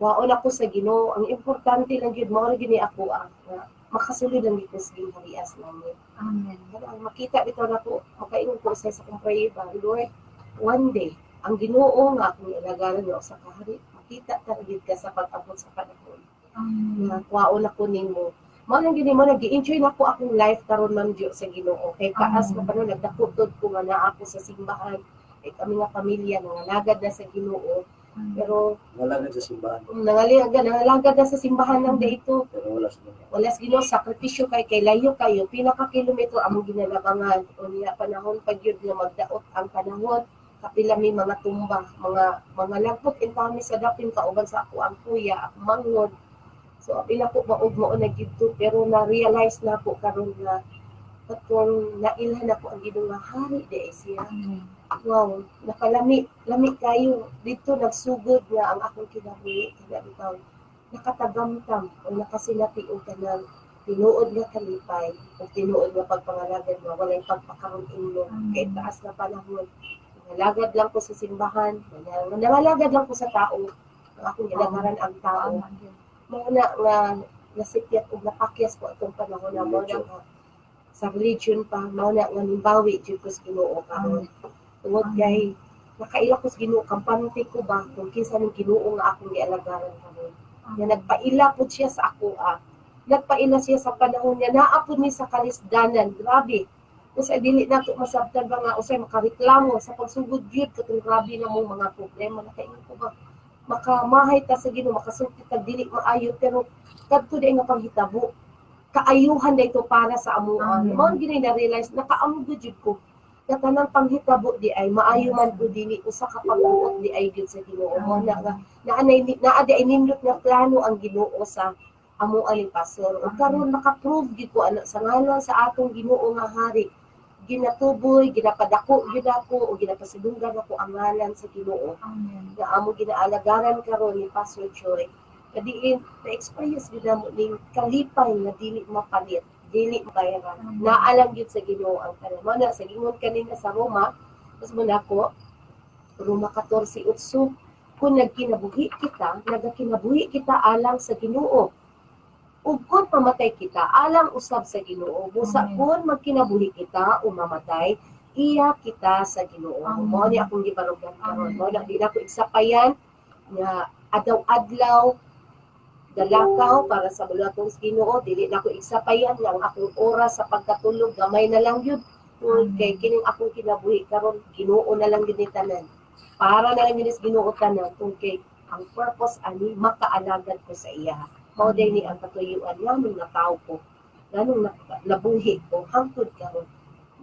waon ako sa Ginoo. Ang importante lang gyud mao ra gyud ni ako ang nga makasulod lang gyud ko sa gingharian sa langit. Amen. Kanang makita bitaw nako, makaingon ko sa akong prayer ba, "Lord, one day, ang Ginoo nga akong ialagaran nga usa ka hari, makita ta gyud ka sa pag-abot sa panahon." Amen. Nga kuwaon ako nimo. Mao lang gyud mo nag-enjoy na ko akong life karon, Ma'am Gio, sa Ginoo. Kay kaas Amen. ko pa nagdako ko nga naa ako sa simbahan. Kay kami nga pamilya nangalagad na sa Ginoo. Pero Nangalagad sa simbahan. Nangalagad na sa simbahan lang dito. Pero wala sa Ginoo. Wala sa Ginoo, sakripisyo kay layo kayo, pila ka kilometro among ginalabangan. Unya panahon pag yun nga magdaot ang panahon, kapila may mga tumba, mga lagpot in kami sa dapin kauban sa ako ang kuya, ako manghod. So apila ko maog mao na gyud to, pero na-realize na ako karon nga katong nailhan ako ang Ginoo nga hari di ay siya. Amen. Wow, nakalami, lami kayo. Dito nagsugod nga ang akong kinabuhi, kana bitaw nakatagamtam o nakasinati og kanang tinuod nga kalipay o tinuod nga pagpangalagad nga walay pagpakaroon inyo Amen. kay taas na panahon. Nangalagad lang ko sa simbahan, nangalagad lang ko sa tao. Ang akong gilagaran ang tao. Tama gyud. Mao na nga nasikyat og napakyas ko atong panahon na mao na nga sa religion pa, mao na nga nimbawi jud ko sa Ginoo karon. Tungod Amen. kay nakaila ko sa Ginoo, kampante ko ba kung kinsa ning Ginoo nga akong gialagaran karon. Nga nagpaila pud siya sa ako ah. Nagpaila siya sa panahon niya naa pud ni sa kalisdanan, grabe. Usay dili nato masabtan ba nga usay makareklamo sa pagsugod gyud katong grabe na mong mga problema, nakaingon ko ba makamahay ta sa Ginoo, makasulti ta dili maayo, pero kadto di nga panghitabo kaayuhan na ito para sa amuan. Amen. Mao gini na realize nakaamgo jud ko na tanang panghitabo di ay maayo man o dili, usa ka pagbuot di ay gyud sa Ginoo. Mao na nga naanay naa di ay nindot nga plano ang Ginoo sa amuan ni pastor. Ug karon maka-prove gyud ko ana sa ngalan sa atong Ginoo nga hari. Ginatuboy, ginapadako gyud ako o ginapasidunggan ako ang ngalan sa Ginoo Amen. nga amo ginaalagaran karon ni Pastor Joy. Kadiin na-experience gyud namo ning kalipay nga dili mapalit, dili mabayaran. Amen. Naalang gyud sa Ginoo ang tanan. Mao na sa gingon kanina sa Roma, mas mo nako Roma 14:8, kung nagkinabuhi kita, nagakinabuhi kita alang sa Ginoo. Ug kung pamatay kita, alang usab sa Ginoo. Busa Amen. kung magkinabuhi kita o mamatay, iya kita sa Ginoo. Amen. Mao ni akong gibarugan karon. Amen. Mao na di na ko igsapayan nga adlaw-adlaw dalakaw para sa buluhaton sa Ginoo, dili na ko igsapayan nga ang akong oras sa pagkatulog gamay na lang yun. Tungod Amen. kay kining akong kinabuhi karon Ginoo na lang gyud ni tanan. Para na lang gyud ni Ginoo tanan tungod kay ang purpose ani makaalagad ko sa iya. Mao day ni ang katuyuan nganong natawo ko, nganong nabuhi ko hangtod karon.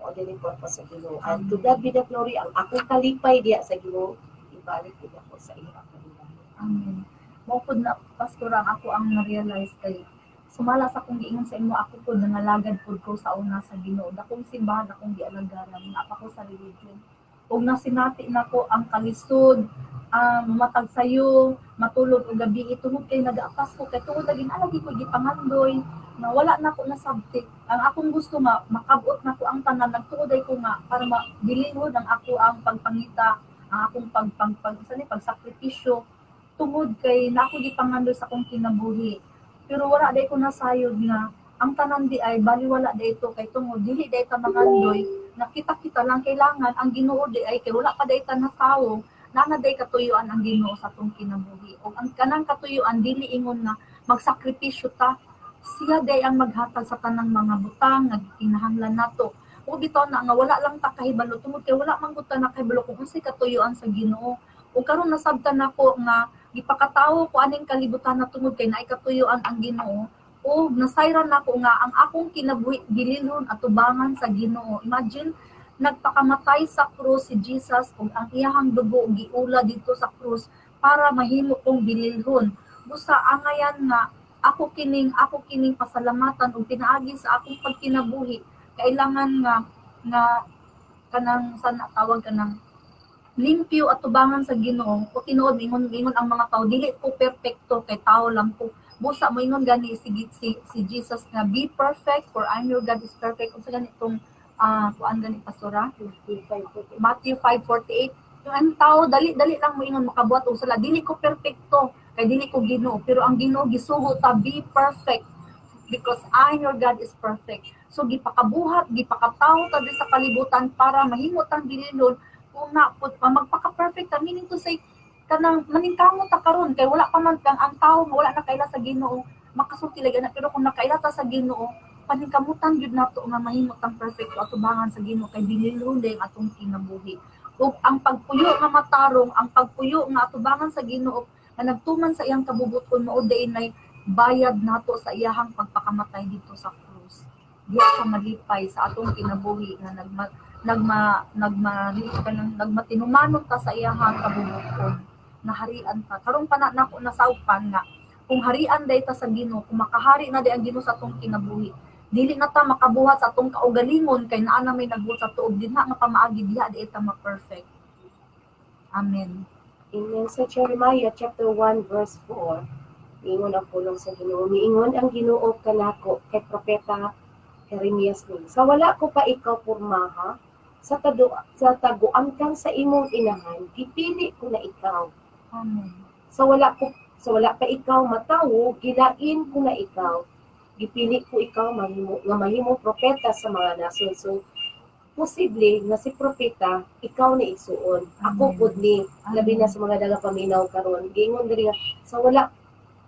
Mao day ni purpose sa Ginoo. And to God be the glory, ang akong kalipay diya sa Ginoo ibalik gid ako sa iya. Amen. Mao pud na, pastor, ang ako ang na-realize kay sumala sa akong giingon sa imo, ako pud nangalagad pud ko sa una sa Ginoo. Dakong simbahan akong gialagaran, naa ko sa religion. Ug nasinati nako ang kalisod, ang matag sayo, matulog og gabi tungod kay nagaapas ko kay tungod lagi alagi ko gipangandoy na wala na ko nasabti. Ang akong gusto nga makabot nako ang tanan, nagtuod ay ko nga para madilihon ang ako ang pagpangita, ang akong pag pag, pag, sa ni pagsakripisyo tungod kay nako gipangandoy sa akong kinabuhi. Pero wala day ko nasayod nga ang tanan di ay baliwala day ito kay tungod dili day ta mangandoy nakita kita lang. Kailangan ang Ginoo di ay kay wala pa day ta natawo na day katuyuan ang Ginoo sa atong kinabuhi. Ug ang kanang katuyuan dili ingon nga magsakripisyo ta, siya day ang maghatag sa tanang mga butang nga kinahanglan nato. O bitaw na nga wala lang ta kahibalo tungod kay wala man gud ta nakahibalo kung unsay katuyuan sa Ginoo. Ug karon nasabtan nako nga gipakatawo ko aning kalibutan na tungod kay naay katuyuan ang Ginoo, ug nasayran nako nga ang akong kinabuhi gililhon atubangan sa Ginoo. Imagine, nagpakamatay sa krus si Jesus ug ang iyahang dugo giula dito sa krus para mahimo kong bililhon. Busa angayan nga ako kining pasalamatan ug pinaagi sa akong pagkinabuhi kailangan nga nga kanang sana tawag kanang limpyo atubangan sa Ginoo. O tinuod ingon ingon ang mga tao dili ko perpekto kay tao lang ko. Busa moingon gani si Jesus nga, "Be perfect for I'm your God is perfect." Unsa gani itong kuan gani, pastora? Matthew 5:48. Yung ang tao dali dali lang moingon makabuhat og sala, "Dili ko perpekto kay dili ko Ginoo," pero ang Ginoo gisugo ta, "Be perfect because I your God is perfect." So gipakabuhat, gipakatawo ta diri sa kalibutan para mahimo tang bililon kung na pud magpaka-perfect ta, meaning to say kanang maningkamot ta karon kay wala pa man kang ang tao nga wala nakaila sa Ginoo makasulti lagi na, pero kung nakaila ta sa Ginoo, paningkamutan gyud nato nga mahimo tang perfect atubangan sa Ginoo kay bililhon day ang atong kinabuhi. Ug ang pagpuyo nga matarong, ang pagpuyo nga atubangan sa Ginoo nga nagtuman sa iyang kabubuton, mao day nay bayad nato sa iyahang pagpakamatay dito sa krus. Diya sa malipay sa atong kinabuhi nga nagma nagma nagma kanang nagmatinumanon ta sa iyahang kabubuton, naharian ta karon pa na nako nasawpan nga kung harian day ta sa Ginoo, kung makahari na day ang Ginoo sa atong kinabuhi, dili na ta makabuhat sa atong kaugalingon kay naa na may nagbuhat sa tuog dinha nga pamaagi, diha di ta ma-perfect. Amen. Amen. Sa Jeremiah chapter 1 verse 4, miingon ang pulong sa Ginoo. Miingon ang Ginoo kanako kay propeta Jeremias ni. Sa wala ko pa ikaw pormaha, sa taguangkan sa imong inahan, gipili ko na ikaw. Amen. Sa wala pa ikaw matawo, gilain ko na ikaw. Gipili ko ikaw mahimo nga mahimo propeta sa mga nasod. So posible nga si propeta ikaw ni igsuon. Ako Amen. pud ni labi na sa mga nagapaminaw karon. Giingon diri nga sa wala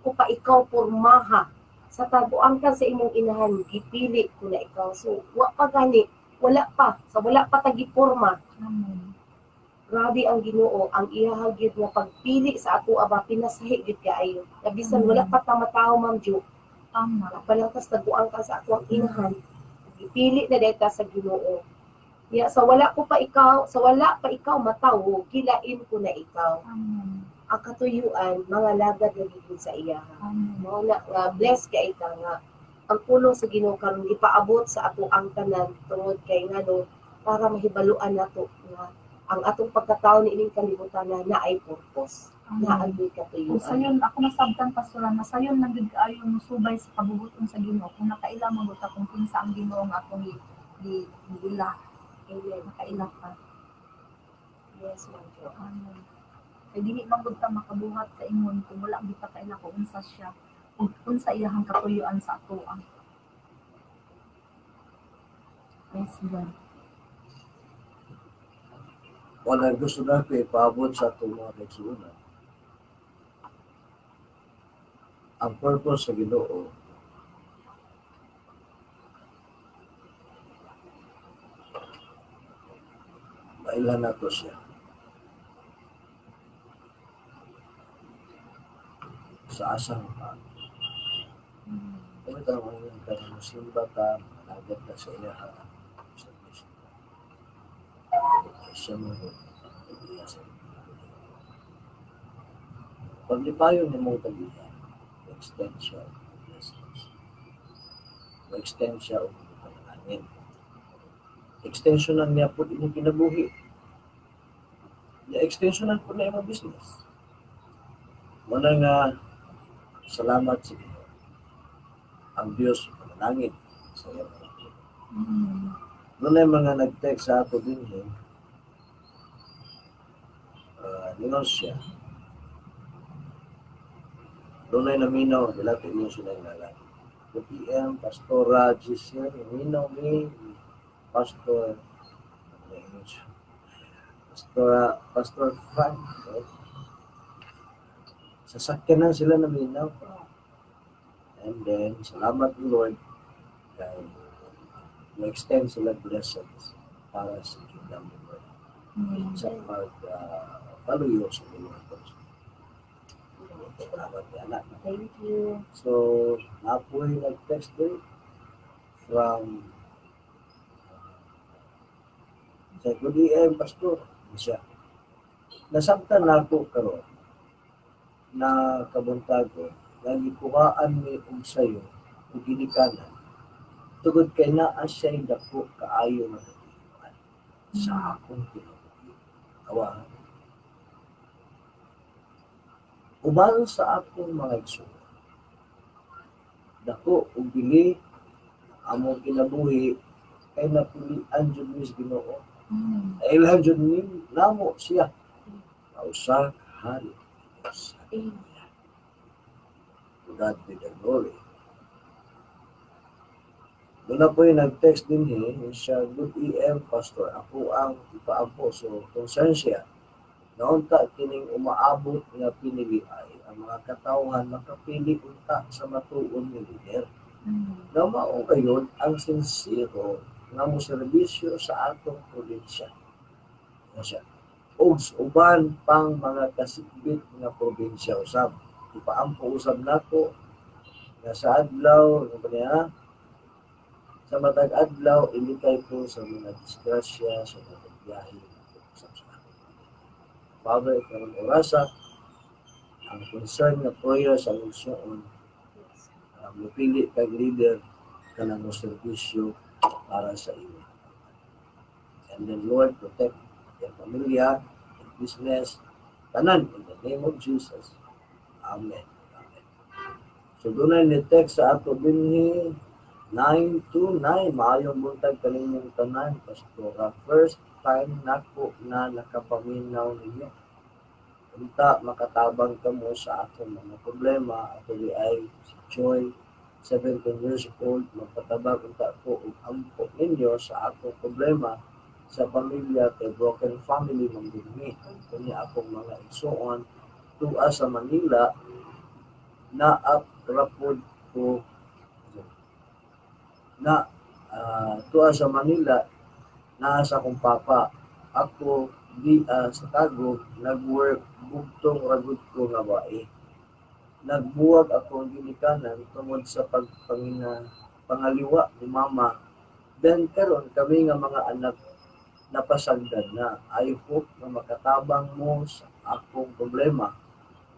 ko pa ikaw pormaha, sa taguangkan sa imong inahan, gipili ko na ikaw. So wa pa gani Wala pa, sa wala pa ta giporma. Amen. Grabe ang Ginoo, ang iyaha gyud nga pagpili sa ato aba, pinasahi gyud kaayo. Na bisan wala pa ta matawo, Ma'am Ju, Tama. pa lang tas taguan ka sa ato ang inahan, gipili na dahil ta sa Ginoo. Ya, sa wala pa ikaw matawo, gilain ko na ikaw. Amen. Ang katuyuan, mga lagad na gigil sa iya. Amen. Mao na nga bless kay ka nga ang pulong sa Ginoo karon gipaabot sa ato ang tanan tungod kay ngano para mahibaluan nato nga ang atong pagkatao niining kalibutan na naay purpose, Amen. naay Kung katuyuan. sayon, ako nasabtan, Pastora, na sayon lang gid kaayo musubay sa kabubuton sa Ginoo kung nakaila man gud ta kung kinsa ang Ginoo nga atong giila, Amen. nakaila ka. Yes, Ma'am Jo. Amen. Kay dili man gud ta makabuhat sa ingon kung wala gid ta kaila kung unsa siya ug unsa iyahang katuyuan sa atoa. Praise God. Wala, gusto na ko ipaabot sa atong mga kaigsuonan. Ang purpose sa Ginoo mailhan nato siya sa asang pa. Kung ito ang ka na simba ta, malagat ka sa iya sa Diyos. Siya mo iya sa Paglipayon ni mong tagiya, extend siya og blessings. Extend siya og panalangin. Extension lang niya po inyong kinabuhi. Ya, extension lang po na imong business. Muna nga, salamat sa Ginoo. Ang Diyos panalangin sa iyang mga. Doon ay mga nag-text sa ato din eh. Ningon siya. Doon ay naminaw, dila inyo sila yung ngalan. The PM, Pastora Giselle, naminaw ni Pastor, ano ingon siya? Pastora, Pastor Frank, right? Sasakyanan sila naminaw. And then, salamat Lord, kay na-extend sila blessings para sa kingdom of God sa pag paluyo sa Lord. Salamat anak. Thank you. So, napoy nag-text din from sa good AM, Pastor. Siya. Nasabtan na ako karon na kabuntago nga gikuhaan mi og sayo ug ginikanan tungod kay naa siya'y dako kaayo nga katuyuan sa akong kinabuhi. Awa. Uban sa akong mga igsoon, dako og bili among kinabuhi kay napilian jud mi sa Ginoo. Nailhan jud ni namo siya. Usa ka hari. Usa. Amen. To God be the glory. Doon na po yung nag-text din eh, siya, "Good AM, Pastor. Ako ang ipaampo." So, concern siya. Naunta kining umaabot nga pinili ay ang mga katawhan makapili unta sa matuon nga leader. Na mao kayon ang sinsero nga mo serbisyo sa atong probinsya. Ano siya? Og sa uban pang mga kasikbit nga probinsya usab. Ipaampo usab nako nga sa adlaw, ano ba niya? Sa matag adlaw ilikay ko sa mga disgrasya sa mga biyahe usab sa akong. Father, karon orasa ang concern nga prayer sa igsoon, mupili kag leader kanang mo serbisyo para sa iyo. And then Lord, protect their pamilya, their business, tanan in the name of Jesus. Amen. Amen. So doon ni text sa ato dinhi 929, "Maayong buntag kaninyong tanan, Pastora. First time nako na nakapaminaw ninyo. Unta makatabang kamo sa akong mga problema. Ako di ay si Joy, 17 years old. Magpatabang unta ko og ampo ninyo sa akong problema sa pamilya kay broken family man gud mi. Kunya akong mga igsuon tuwa sa Manila, na rapod ko na tuwa sa Manila." Naa sa akong papa. Ako di sa Tagum nag-work, bugtong ra gud ko nga bae. Nagbuwag akong ginikanan tungod sa pagpangina pangaliwa ni mama. Then karon kami nga mga anak napasagdan na. I hope nga makatabang mo sa akong problema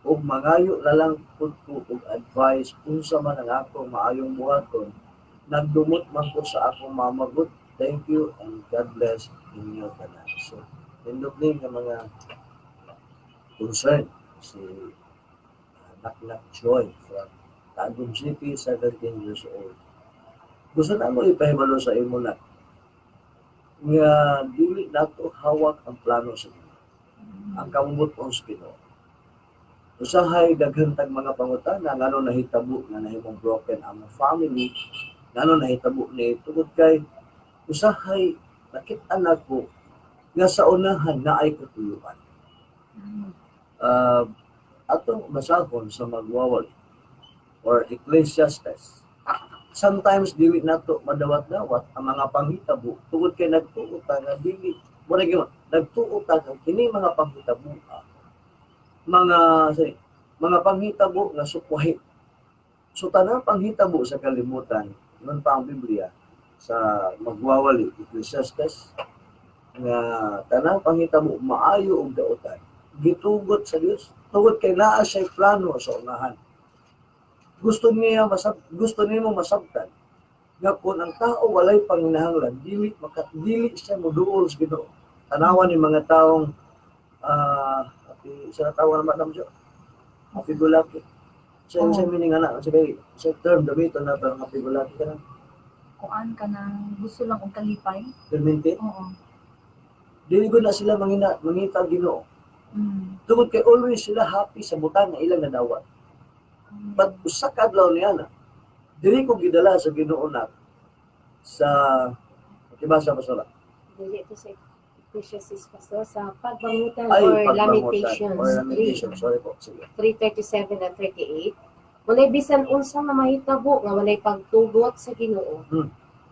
ug mangayo na lang pud ko og advice unsa man ang akong maayong buhaton. Nagdumot man ko sa akong mama gud. Thank you and God bless inyo tanan." So, nindot ni nga mga concern si Naknak Joy from Tagum City, 17 years old. Gusto na mo ipahibalo sa imo na nga dili nato hawak ang plano sa Ginoo. Ang kabubut-on sa Ginoo. Usahay daghan tag mga pangutana ngano nahitabo nga nahimong broken ang family, ngano nahitabo ni, tungod kay usahay nakit-an nako nga sa unahan naay katuyuan. Atong basahon sa Magwawali or Ecclesiastes. Sometimes dili nato madawat-dawat ang mga panghitabo tungod kay nagtuo ta nga dili mo na gyud, nagtuo ta nga kini mga panghitabo, mga, sorry, mga panghitabo nga sukwahi. So tanang panghitabo sa kalibutan, ingon pa ang Biblia sa Magwawali, Ecclesiastes, nga tanang panghitabo, maayo ug dautan, gitugot sa Dios tungod kay naa siya plano sa unahan. Gusto nimo masabtan nga kung ang tao walay panginahanglan, dili maka dili siya moduol sa Ginoo. Tanawan ni mga taong happy sa tawag naman nam jo, happy go lucky sa sa meaning ana sa kay sa term gamiton na parang happy go lucky ka na. Kuan ka nang gusto lang og kalipay. Permente. Oo. Dili ko na sila mangita Ginoo tungod kay always sila happy sa butang nga ilang nadawat. But usa ka adlaw niya na dili ko gidala sa Ginoo na sa Pakibasa, Pastora. Dili ito sa Ecclesiastes, Pastor, sa Pagbangutan Ay, or Pagbangutan. Lamentations Or Lamentation, sorry po, sige. 3:37 at 38. "Walay bisan unsa nga mahitabo nga walay pagtugot sa Ginoo.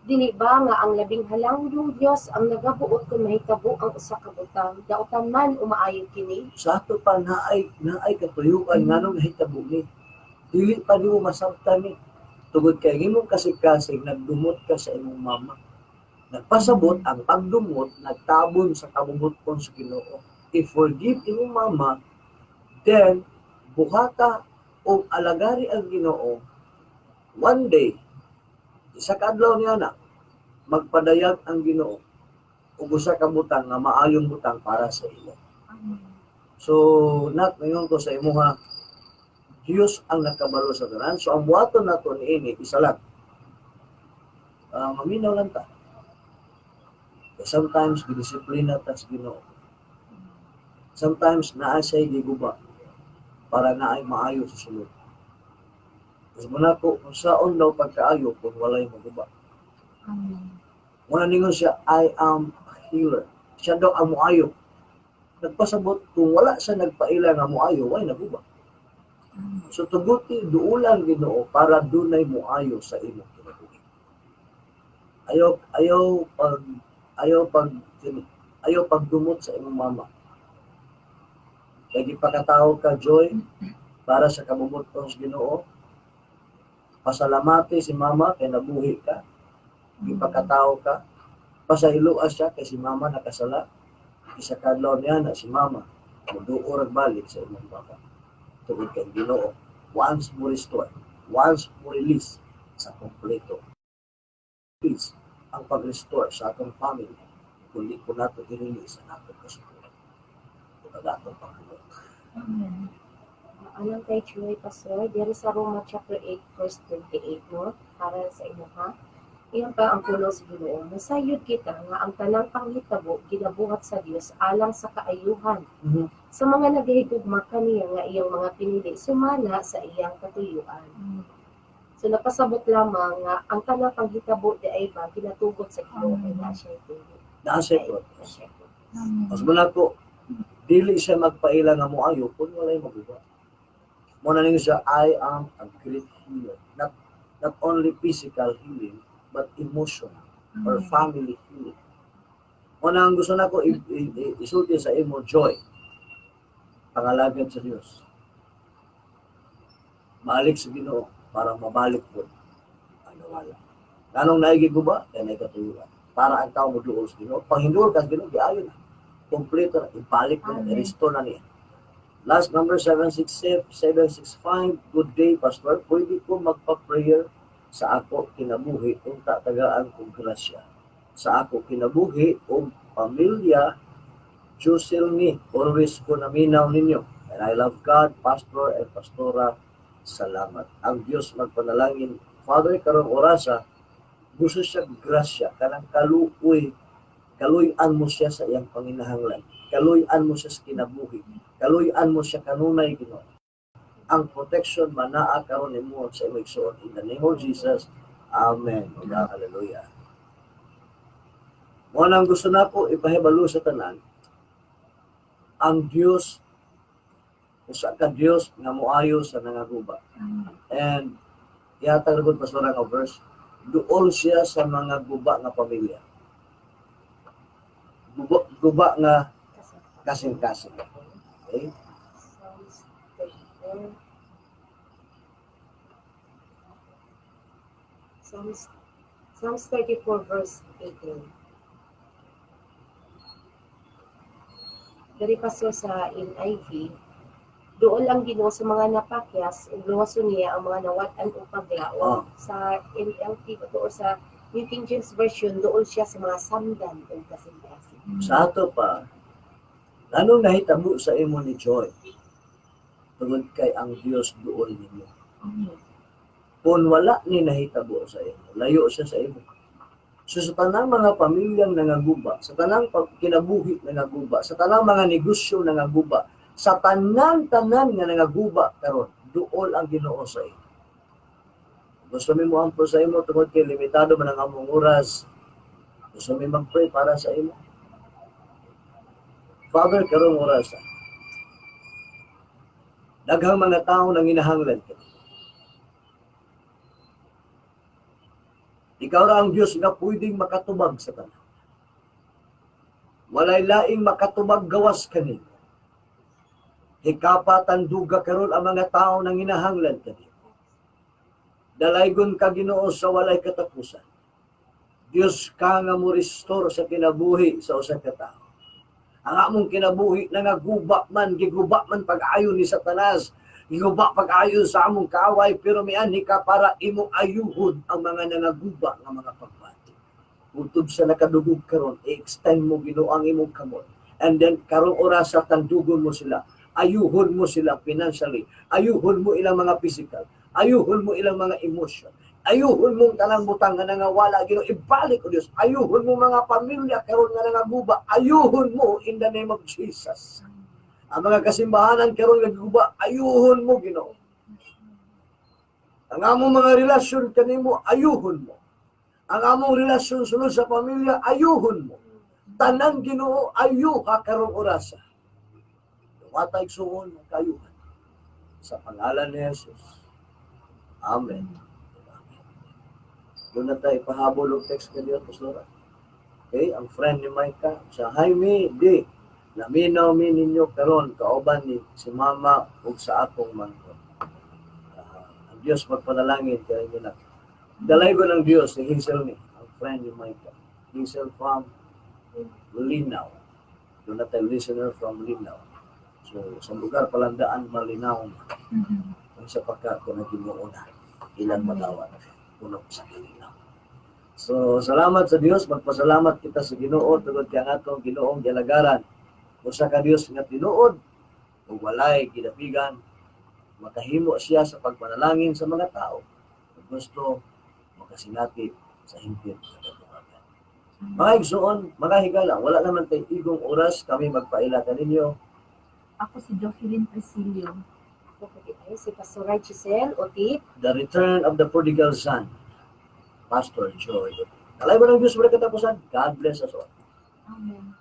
Dili ba nga ang Labing Halangdong Dios ang nagabuot kung mahitabo ang usa ka butang, dautan man o maayo kini?" Sa ato pa naay katuyuan nganong nahitabo ni. Dili pa nimo masabtan ni tungod kay imong kasing-kasing nagdumot ka sa imong mama. Nagpasabot ang pagdumot nagtabon sa kabubut-on sa Ginoo. I-forgive imong mama, then buhata o alagari ang Ginoo. One day, isa ka adlaw niya na magpadayag ang Ginoo ug usa ka butang nga maayong butang para sa imo. Amen. So, nak, ngayon ko sa imuha, Diyos ang nakabalo sa tanan. So, ang buhaton nato niini, isa lang. Maminaw lang ta. Sometimes, gidisiplina ta sa Ginoo. Sometimes, naa siya'y giguba para naay maayo sa sulod. Mas muna ko, kung saon daw pagkaayo kung walay maguba. Amen. Muna ningon siya, "I am a healer." Siya daw ang muayo. Nagpasabot, kung wala siya nagpaila nga muayo, way naguba. Amen. So tuguti duulan Ginoo para dunay muayo sa imong kinabuhi. Ayaw pagdumot sa imong mama. Kay gipakatao ka, Joy, para sa kabubut-on sa Ginoo. Pasalamati si mama kay nabuhi ka. Gipakatao ka. Pasayloa siya kay si mama nakasala. Isa ka adlaw niya na si mama muduol ag balik sa imong papa. Tungod kay Ginoo once mo restore, once mo release sa kompleto. Please, ang pag-restore sa atong family, kundi ko nato i-release ang atong kasukuran. Kung ang atong pangulong. Amen. Anong kay Joy, Pastor, diri sa Roma chapter 8 verse 28, no, para sa inyo ha. Iyon pa ang pulong sa Ginoo. "Masayod kita nga ang tanang panghitabo ginabuhat sa Dios alang sa kaayuhan sa mga nagahigugma kaniya nga iyang mga pinili sumala sa iyang katuyuan." So napasabot lamang nga ang tanang panghitabo di ay ba ginatugot sa Ginoo kay naa siya tuyo. Naa siya purpose. Naa siya purpose. Amen. Mas muna ko, dili siya magpaila nga moayo kung walay maguba. Muna ninyo siya, "I am a great healer." Not only physical healing, but emotional or Amen. Family healing. Mao ang gusto nako isulti sa imo, Joy. Pangalagad sa Dios. Balik sa Ginoo para mabalik po ang nawala. Nganong naay giguba, kay naay katuyuan. Para ang tao moduol sa Ginoo. Pag hinduol ka sa Ginoo, giayo na. Kompleto na, ibalik na, Amen. I-restore na niya. Last number 767, 765, "Good day, Pastor. Pwede ko magpa-prayer sa ako kinabuhi unta tagaan kong grasya. Sa ako kinabuhi o pamilya, Jusel ni, always ko naminaw ninyo. And I love God, Pastor and Pastora, salamat." Ang Diyos magpanalangin. Father, karong orasa, gusto siya grasya, kanang kaluoy, kaluy-an mo siya sa iyang panginahanglan. Kaluy-an mo siya sa kinabuhi. Kaluy-an mo siya kanunay, Ginoo. Ang protection manaa karon nimo sa imong igsoon. In the name of Jesus. Amen. Ug hallelujah. Mao nang gusto nako ipahibalo sa tanan, ang Dios usa ka Dios nga moayo sa nangaguba. And ihatag ra gud, Pastor, nga verse, duol siya sa mga guba nga pamilya. Guba, guba nga kasing-kasing. Okay? Psalms 34. Psalms 34 verse 18. Diri, Pastor, sa NIV, "Duol ang Ginoo sa mga napakyas ug luwason niya ang mga nawad-an og paglaom." Sa NLT ba to or sa New King James Version, duol siya sa mga samdan ug kasing-kasing. Sa ato pa, anong nahitabo sa imo ni Joy? Tungod kay ang Dios duol ninyo. Kung wala ni nahitabo sa imo, layo siya sa imo. So sa tanang mga pamilyang nangaguba, sa tanang kinabuhi nangaguba, sa tanang mga negosyo nangaguba, sa tanan-tanan nga nangaguba karon, duol ang Ginoo sa imo. Gusto mi mo ampo sa imo tungod kay limitado man ang among oras. Gusto mi mag-pray para sa imo. Father, karong oras, daghang mga tao nang inahanglan ka. Ikaw ra ang Diyos nga pwedeng makatubag sa tanan. Walay laing makatubag gawas kanimo. Hikapa tanduga karon ang mga tao nang inahanglan kanimo. Dalaygon ka, Ginoo, sa walay katapusan. Diyos ka nga mo restore sa kinabuhi sa usa ka tawo. Ang among kinabuhi nangaguba man, giguba man pag-ayo ni Satanas, giguba pag-ayo sa among kaaway, pero mianhi ka para imong ayuhon ang mga nangaguba nga mga pagbati. Utod sa nakadugog karon, i-extend mo, Ginoo, ang imong kamot. And then karong oras sa tandugon mo sila, ayuhon mo sila financially, ayuhon mo ilang mga physical, ayuhon mo ilang mga emotion, ayuhon mo ang tanang butang nga nangawala, Ginoo, ibalik o Dios. Ayuhon mo mga pamilya karon nga nangaguba, ayuhon mo in the name of Jesus. Ang mga kasimbahanan karon nga guba, ayuhon mo, Ginoo. Ang among mga relasyon kanimo, ayuhon mo. Ang among relasyon sulod sa pamilya, ayuhon mo. Tanan, Ginoo, ayuha karong orasa. Duwata, igsuon, ang kayuhan. Sa pangalan ni Jesus. Amen. Amen. Doon na tayo ipahabol og text kaniyo, Pastora. Okay, ang friend ni Micah, sa Jaime D. Naminaw mi ninyo karon kauban ni si Mama ug sa akong manghod. Ang Diyos magpanalangin kay inyo na. Dalaygon ng Diyos si Hazel ni, ang friend ni Micah. Hazel from Linaw. Doon na tayo listener from Linaw. So, sa lugar palandaan Malinaw, kung sa pagka kung Ginoo na ilang madawat puno sa kalinaw. So, salamat sa Dios, magpasalamat kita sa Ginoo tungod kay ang atong Ginoong gilagaran. Usa ka Dios nga tinuod ug walay gidapigan, makahimo siya sa pagpanalangin sa mga tao ug gusto makasinati sa hingpit sa katubagan. Mga igsuon, mga higala, wala naman tay igong oras, kami magpaila kaninyo. Ako si Jocelyn Priscilio. Ako ay si Pastor Giselle Otit. The Return of the Prodigal Son, Pastor Joy. Dalaygon ng Diyos wala katapusan. God bless us all. Amen.